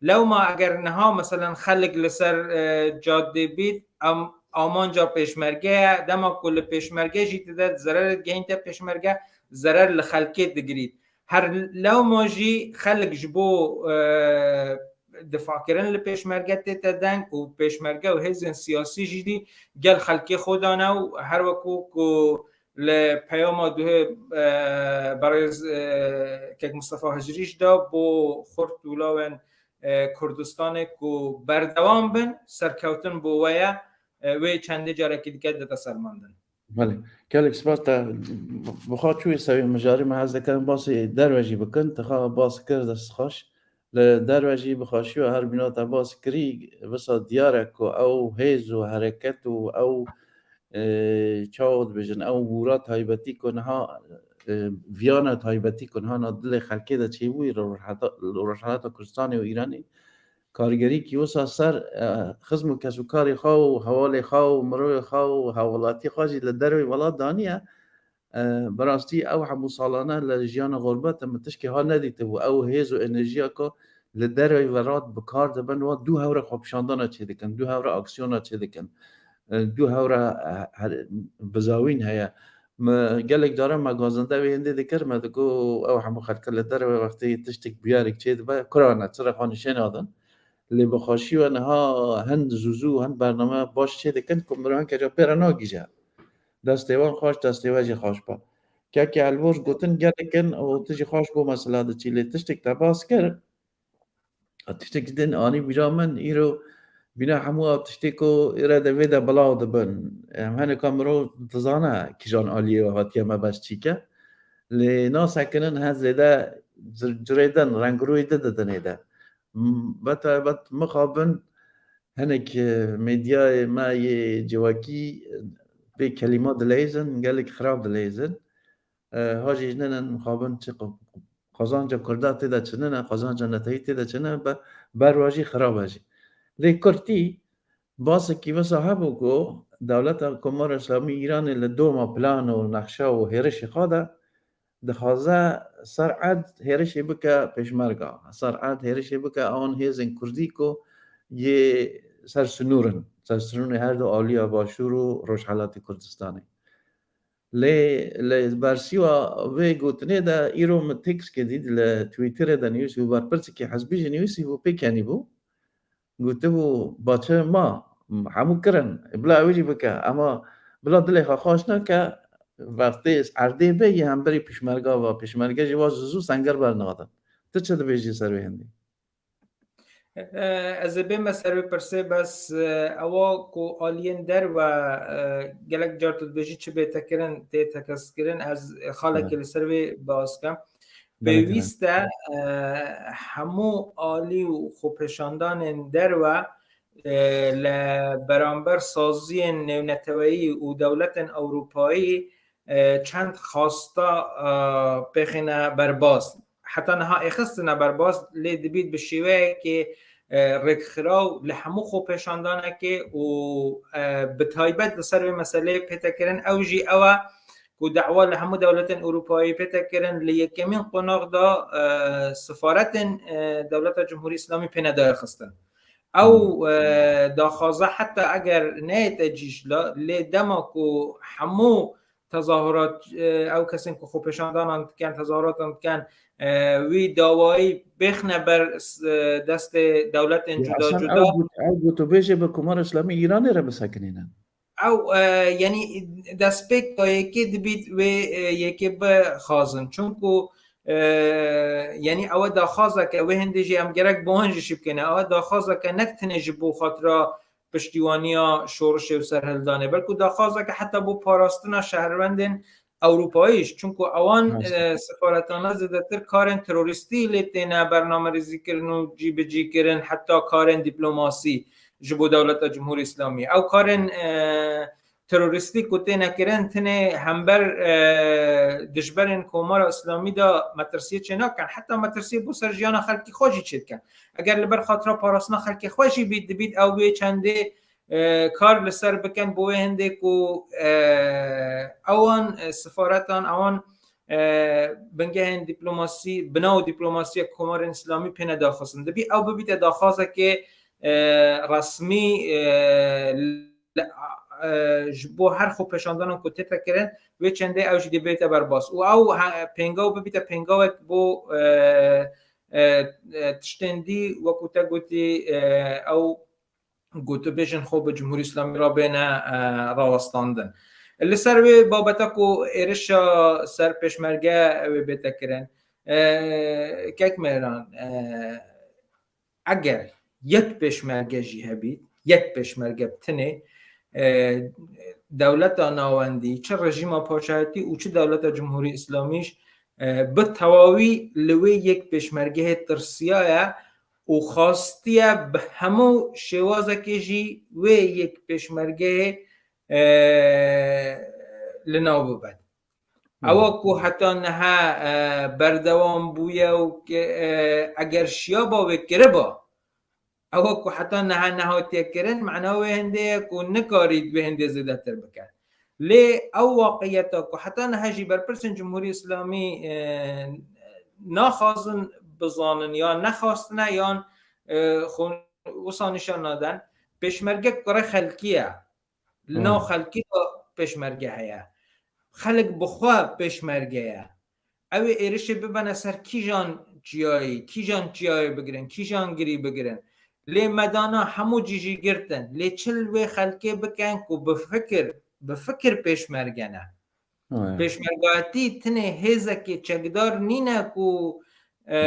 Lewma eger niha, meselen, xelk li ser, e, cadê bît, em amanca pêşmerge ye. Dema ku li pêşmerge jî dide, zerer digehînte pêşmerge, zerer li xelkê digirît. Her lewma jî xelk ji bo, e, difakirin li pêşmerge tête deng û pêşmerge û hêzên siyasî jî dî gel xelkê xwe dane û her wekû ku li peyama duhê, e, berêz, e, Kek Mistefa Hicrî jî da bo xurt û lawên, e, Kurdistanê ku berdewam bin, serkewtin bo we ye, e, wê çendê carekî dike dide sermandin. Belê. Gelek spas te. Bi xwe çûyî sewê mijarê me hez dikirin basê derve jî bikin. Te xwe bas kir, dest xweş. Li derve jî bi xweşî we her bîna te bas kirî, wisa diyar e ku ew hêz û hereket û ew, e, çawa dibêjin, ew wûra taybetî ku niha, e, viyana taybetî ku niha na dilê xelkê de çêbûyî li Rojheta, li Rojhelata Kurdistanê û Îranê, kargerîkî wisa ser, e, xizm û kesûkarê xwe û hevalê xwe û mirovê xwe û hevwelatiyê xwe jî li derveyî welat daniye. E, bi rastî ew hemû salane li jiyana xurbet min tişkê ha nedîtibû. Ew hêz û enerjiya ku li derveyî welat bi kar dibin, wa dû hewre xwepişandana çêdikin, dû hewre aksiyona çêdikin. E, dû hewre, e, her, bizawîn heye. Me gelek caran me gazinde wê hindê dikir, me digot ew hemû xelk li derve wextê tiştek bûyerek çêdibe, kura ne, çira xwe nîşê nadin. Lê bi xweşî we niha hin zûzû, hin bername baş çêdikin ku mirov hinke ca pê re nagihîje. Destê wan xweş, destê we jî xweş be. Kekê Elbor gotin gelek in û tu jî xweş bo mesela diçî, lê tiştek te bas kir, tiştekî din anî bîra min, îro bîna hemû ew tiştê ku îre de vê de bilav dibin. Em hineka mirov dizane kîjan aliyê we hatiye mebest çîke. Lê nasekinin he zêde cir-, cirêdin, rengirûyê di didinê de. M-, betaybet mixabin hinek, e, medyayê me yê civakî, e, vê kelîma dileyzin, gelek xirab dileyzin. E, ha jî ninin mixabin çi qe-, qazanca Kurda tê de çi nine, qazanca netewî tê de çi nine, be-, berwa jî xirab e jî. Lê kurtî, basekî wisa hebû ku dewleta Komara Îslamî Îranê li doma plan û nexşa û hêrişê xwe de, dixwaze ser erd hêrişê bike pêşmerga, ser erd hêrişê bike ewan hêzên kurdî ku yê ser sinûr in, ser sinûrê her du aliya Başûr û Rojhelatê Kurdistanê. Lê li bersîwa vê gotinê de îro min tekskê dît li Twitterê de nivîsî û berpirsîkî hizbî jî nivîsî bû, pêkenî bû. Gotibû, baçe ma, hemû kirin, bila ew jî bike. Ema bila dilê xwe xweş nake, wextê erdê be yê hemberî pêşmerga ve, pêşmerge jî wa zû zû senger bernadin. Tu çi dibêjî ser wê hindî? E, ez ê bême ser wê pirsê, bes, e, ewa ku aliyên derve, e, gelek car tu dibêjî çi bê tekirin, tê tekez kirin, ez xalekê li ser wê bias kem. Pêwîst e, e, hemû alî û xwepêşandanên derve, e, li beramber saziyên nêwneteweyî û dewletên Ewropayî, e, çend xasta, e, pêxîne berbaz. Heta niha êxistine berbaz, lê dibît bi şêweyekê, e, rêkxiraw li hemû xwepêşandanekê û, e, bi taybet li ser vê meseleyê pê te kirin. Ew jî ew e ku dawa li hemû dewletên Ewropayê pê te kirin, li yekemîn qonax de, e, sifaretên, e, Dewleta Cumhurî Îslamî pê nedaye xistin. Ew, e, daxwaza heta eger neyête cî jî, lê dema ku hemû tezahurat, e, ew kesên ku xwepêşandanan dikin, tezahuratan dikin, e, wî dawayî bêxne ber, e, destê dewletên cuda cuda. Ew gotûbêjê bi Komara Îslamî Îranê re bisekinînin. Ew, e, yanî destpêka yekê dibît wê, e, yekê bixwazin. Çunku, e, yanî ew e daxwazeke, wê hindê jî em gerek bi wan jî şî bikene. Ew e daxwazeke nek tenê ji bo xatira piştîwaniya şorişê û serhildanê, belku daxwazeke heta bo parastina şehrwendên Ewropayî jî, çunku ewan, e, sifaretana zêdetir karên terorîstî lê têne bernamerêzîkirin û cîbicîkirin, heta karên dîplomasî ji bo dewleta Cumhurî Îslamî. Ew karên, e, terorîstî ku têne kirin, tenê hember, e, dijberên Komara Îslamî de metirsiyê çênakin, heta metirsiyê bo ser jiyana xelkê xwe jî çêdikin. Eger li ber xatira parastina xelkê xwe jî bît, dibît ew wê çendê, e, kar li ser bikin, bo wê hindê ku, e, ewan, e, sifaretan, ewan, e, bingehên dîplomasî, bi nav dîplomasiya Komarên Îslamî pê nedaxistin. Dibî ew bibîte daxwazekê, e, resmî, e, li, e, ji bo her xwepêşandanan ku tête kirin, wê çendê ew jî dê bête berbas. Û ew he-, pêngaw bibîte pêngawek bo, e, e, e, tiştên dî, wekû te gotî, e, ew gotûbêjên xwe bi Cumhurî Îslamî re bêne, e, rawestandin. Li ser wê babeta ku êrişa ser pêşmerge wê bête kirin, e, kek Mêran, e, eger yek pêşmerge jî hebît, yek pêşmerge bi tinê, e, dewleta navendî, çi rejîma paşayetî û çi dewleta Cumhurî Îslamî jî, e, bi tewawî li wê yek pêşmergehê tirsiyaye û xwastiye bi hemû şêwazekê jî wê yek pêşmergehê, e, li nav bibe. Ewa ku heta niha, e, berdewam bûye û ke, e, eger şiyaba wê kiriba, ewa ku heta niha nehatiye kirin, mana wê hindê ye ku nikarît wê hindê zêdetir bike. Lê ew waqiyeta ku heta niha jî berpirsên Cumhurî Îslamî, e, naxwazin bizanin, ya nexwastine, yan, e, xwe wisa nîşan naden, pêşmerge kurê xelkî ye. Li nav xelkî de pêşmerge heye. Xelk bi xwe pêşmerge ye. Ew ê êrişê bibene ser kîjan çiyayî, kîjan çiyayê bigirin, kîjan girî bigirin. Lê medana hemû cî jî girtin. Lê çi li wê xelkê bikin ku bi fikir, bi fikir pêşmerge ne. Pêşmergayetî tinê hêzekê çekdar nîne ku, e,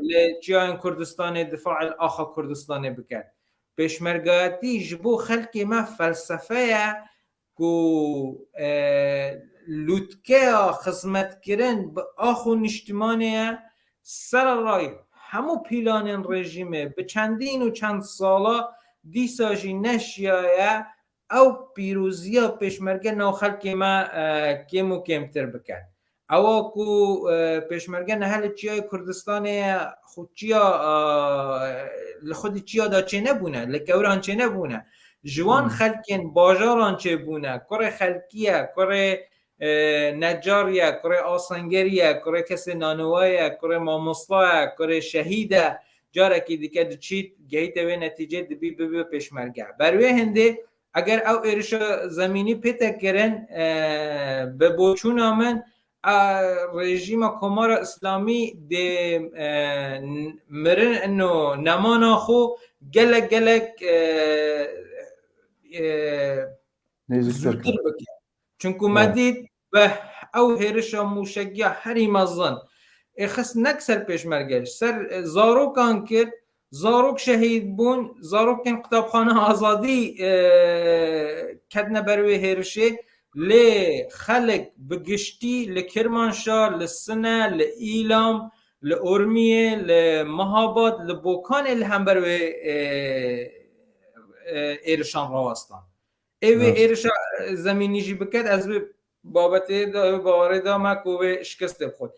li çiyayên Kurdistanê difa li axa Kurdistanê bike. Pêşmergayetî ji bo xelkê me felsefe ye ku, e, lûtkeya xizmetkirin bi ax û niştimanê ye, sererayî hemû pîlanên rejîmê bi çendîn û çend sala dîsa jî neşiyaye ew pîroziya pêşmerge nav xelkê me, e, kêm û kêmtir bike. Ewa ku, e, pêşmerge niha li çiyayê Kurdistanê ye, xwe çiya, e, li xwedî çiya de çênebûne, li kewiran çênebûne. Ji wan xelkên bajaran çêbûne, kurê xelkî ye, kurê, e, necar ye, kurê asengerî ye, kurê kesê naniwa ye, kurê mamosta ye, kurê şehîd e, carekî dike diçît, gehîte wê netîcê dibî bibe pêşmerge. Ber wê hindê eger ew êrişa zemînî pête kirin, e, bi boçûna min, e, rejîma Komara Îslamî dê, e, n-, mirin û nemana xwe gelek, gelek, e, e, Nêzîktir zûtir kir. Bike. Çunku me Evet. Dît bi ew hêrişa mûşekiya herî mezin ê xist nek ser pêşmerge, ser, e, zarokan kir, zarok şehîd bûn, zarokên qutabxana azadî, e, ketine ber wê hêrişê, lê xelk bi giştî li Kirmanşa, li Sine, li Îlam, li Urmiyê, li Mehabad, li Bokanê li hember wê, e, e, êrişan rawestan. Ê wê Evet. êrişa, e, zemînî jî biket, ez wê babetê de, wê bawerê de me ku wê şikestê bixwit.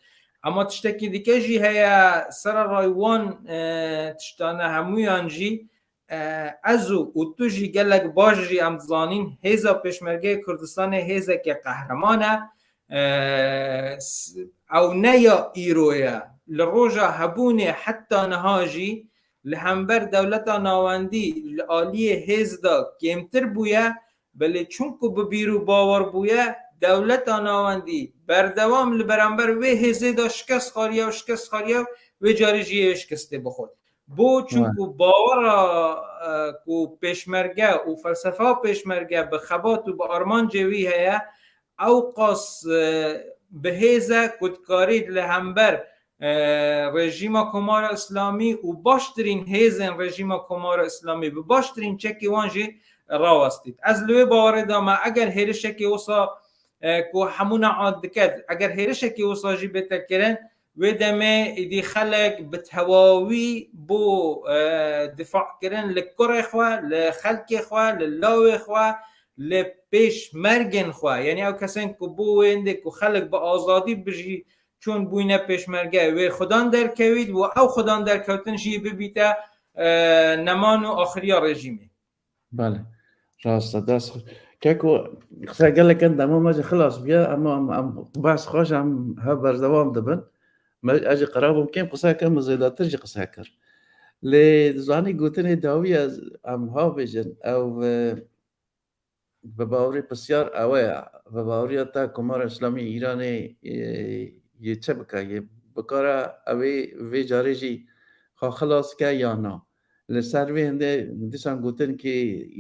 Ema tiştekî dike jî heye, sererayî wan, e, tiştane hemûyan jî, e, ez û, û tu jî gelek baş jî em dizanîn, hêza Pêşmergeyê Kurdistanê hêzeke qehreman e. E, s-, ew ne ya îro ye. Li roja hebûnê heta niha jî li hember dewleta navendî li aliyê hêz de kêmtir bûye, belê çunku bi bîr û bawer bûye, dewleta navendî berdewam li beramber wê hêzê de şikest xwariye û şikest xwariye û wê carê jî yê şikestê bixwit. Bo çunku bawera, e, ku pêşmerge û felsefa pêşmerge bi xebat û bi armancê wî heye, ew qas, e, bi hêz e ku dikarî li hember, e, rejîma Komara Îslamî û baştirîn hêzên rejîma Komara Îslamî bi baştirîn çekê wan jî rawestît. Ez li wê bawerê de me, eger hêrişekê wisa, e, ku hemû neat diket, eger hêrişekê wisa jî bête kirin, wê demê êdî xelk bi tewawî bo, e, difakirin li kurê xwe, li xelkê xwe, li lawê xwe, li pêşmergên xwe. Yanî ew kesên ku bo wê hindê ku xelk bi azadî bijî, çûn bûyne pêşmerge, wê xudan derkevît û ew xudan derkewtin jî bibîte, e, neman û axiriya rejîmê. Belê. Rast e, dest xweş. Keko, qise gelek in dema me jî xilas bûye, em, em, em behs xweş em hev berdewam dibin. Me, ez jî qera bûm kêm qise kim, min zêdetir jî qise kir. Lê zanî gotinê dawî ez, em ha bêjin, ew, e, bi bawerî pisyar ew e, bi baweriya te Komara Îslamî Îranê, e, yê çi bike, yê bikare ew ê vê carê jî xwe xilas ke ya na? Li ser vê hindê dîsan gotin ki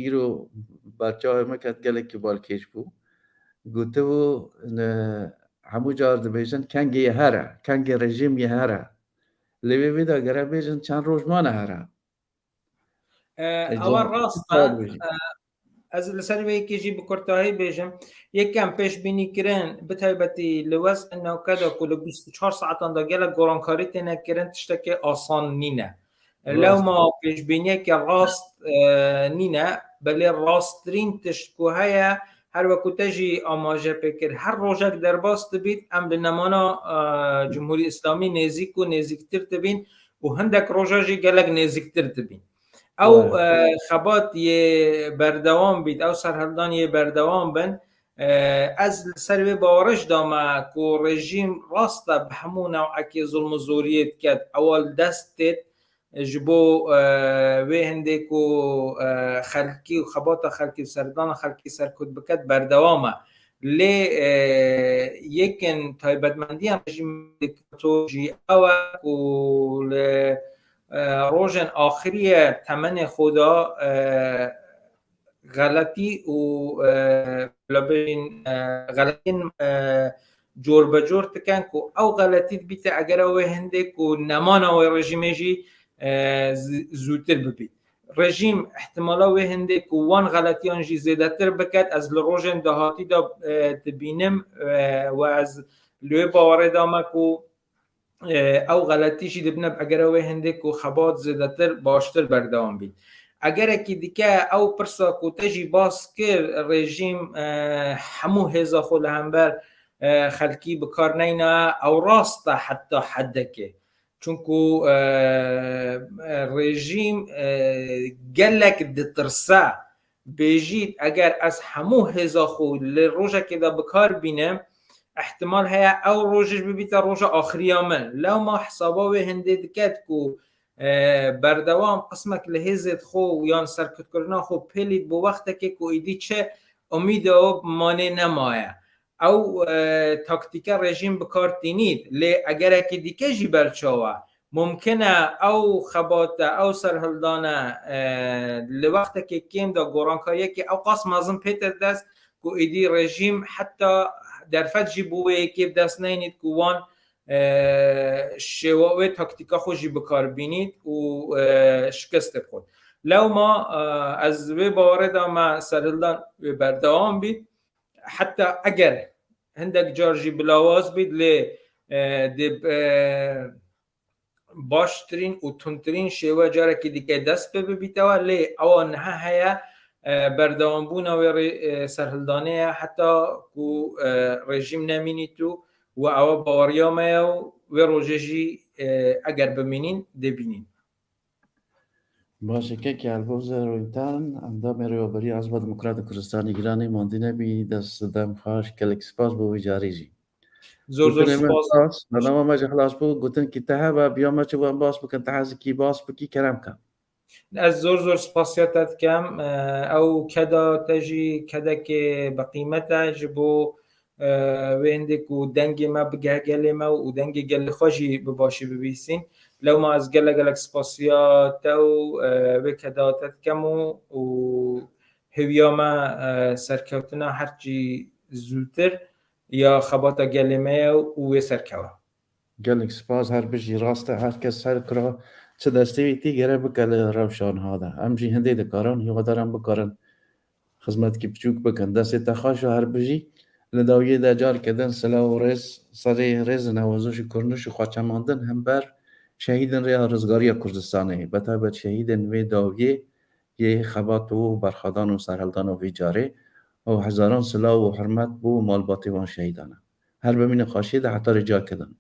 îro berçavê me ket gelekî balkêş bû. Gotibû, ne, hemû car dibêjin kengê yê here, kengê rejîm yê here. Lê vê vê de gere bêjin çend roj mane here. E, Ê, ewa can, rast e. Çi dibêjî? E, ez li ser vê yekê jî bi kurtahî bêjim. Yekem pêşbînî kirin, bi taybetî li wezên newke de ku li bîst û çar saetan de gelek gorankarî têne kirin, tiştekê asan nîne. Rast. Lewma pêşbîniyeke rast, e, nîne, belê rasttirîn tişt ku heye, her weku te jî amaje pê kir, her rojek derbas dibît, em li nemana, e, Cumhurî Îslamî nêzîk û nêzîktir dibîn û hindek roja jî gelek nêzîktir dibîn. Ew, Were. e, xebat yê berdewam bît, ew serhildan yê berdewam bin. E, ez li ser vê bawerê jî dame ku rejîm rast e bi hemû newekê zulm û zoriyê diket, ewa li dest têt, ji bo, e, wê hindê ku, e, xelkî û xebata xelkî û serdana xelkî serkut biket berdewam e. Lê, e, yekin taybetmendiyan rejîmê diktator jî ew e ku li, e, rojên axiriyê temenê xwe de, e, xeletî û, e, bila bêjin, e, xeletiyên, e, cor be cor dikin ku ew xeletî dibîte eger ew ê hindê ku nemana wê rejîmê jî, e, z-, zûtir bibît. Rejîm ihtimala wê hindê ku wan xeletiyan jî zêdetir biket, ez li rojên dahatî de, e, dibînim, e, û ez li wê bawerê de me ku e, ew xeletî jî dibine, eger ew ê hindê ku xebat zêdetir, baştir berdewam bît. Egerekî dike ew pirsa ku te jî bas kir, rejîm, e, hemû hêza xwe li hember, e, xelkî bi kar neyna, ew rast e heta hedekê. Çunku, e, e, rejîm, e, gelek ditirse, bêjît, eger ez hemû hêza xwe li rojekê de bi kar bînim, Ehtimal heye ew roj ji bibîte roja axiriya min. Lewma hesaba wê hindê diket ku, e, berdewam qismek li hêzê xwe yan serkutkirina xwe pêlît bo wextekê ku êdî çi umîda we bi manê nemaye. Ew, e, taktîke rejîm bi kar tînît, lê egerekî dîke jî belçaw e. Mumkin e ew xebate, ew serhildane, e, li wextekê kêm de gorankariyekê ew qas mezin pête dest ku êdî rejîm heta derfet jî bo wê yekê bi dest neyînît ku wan, e, şêwa wê taktîka xwe jî bi kar bînît û, e, şikestê bixwit. Lewma, e, ez wê bawerê de me serhildan wê berdewam bît. Heta eger hindek car jî bi lawaz bît, lê, e, dê, e, baştirîn û tundtirîn şêwe carekî dike dest pê bibîtewe, lê ewa niha heye, e, berdewambûna wê rê-, e, serhildanê ye heta ku, e, rejîm nemînît û we ewa baweriya me ye û wê rojê jî, e, eger bimînîn, dê bînîn. Baş e, kekê Elbozer Roytan, endamê Rêveberiya Hizba Demokrat û Kurdistanê Îranê, mandî nebî, dest dem xweş, gelek spas bo vî carê jî. Zor zor Gotinê me spas. Spas, bernama me jî xilas bû, gotin kî te hebe, biya me çi wan bas bikin, te hez kî bas bikî, kerem ke. Ez zor zor spasiya te dikem. E, ew keda te jî kedekê bi qîmet e ji bo, e, wê hindê ku dengê me bigeh gelê me û dengê gelê xwe jî bi başî bibîsîn. Lewma ez gelek gelek spasiya te û, e, wê keda te dikem û, û hêviya me, e, serkeftina herçî zûtir ya xebata gelê me ye û wê serkewe. Gelek spas, her bijî, rast e, her kes her kira çi destê wî tî gere bike li rewşa niha de. Em jî hindê dikarin, hîwaderan bikarin xizmetkî biçûk bikin. Destê te xweş û her bijî. Li dawiyê de careke din silav û rêz, serê rêzin ew ji kurniş û xweçemandin hember şehîdên Rêya Rizgariya Kurdistanê, be taybet şehîdên vê dawiyê yê xebat û berxwedan û serhildana vî carê û hezaran silav û hurmet bo malbatê wan şehîdan e. Her bimînin xweşiyê de heta rê careke din.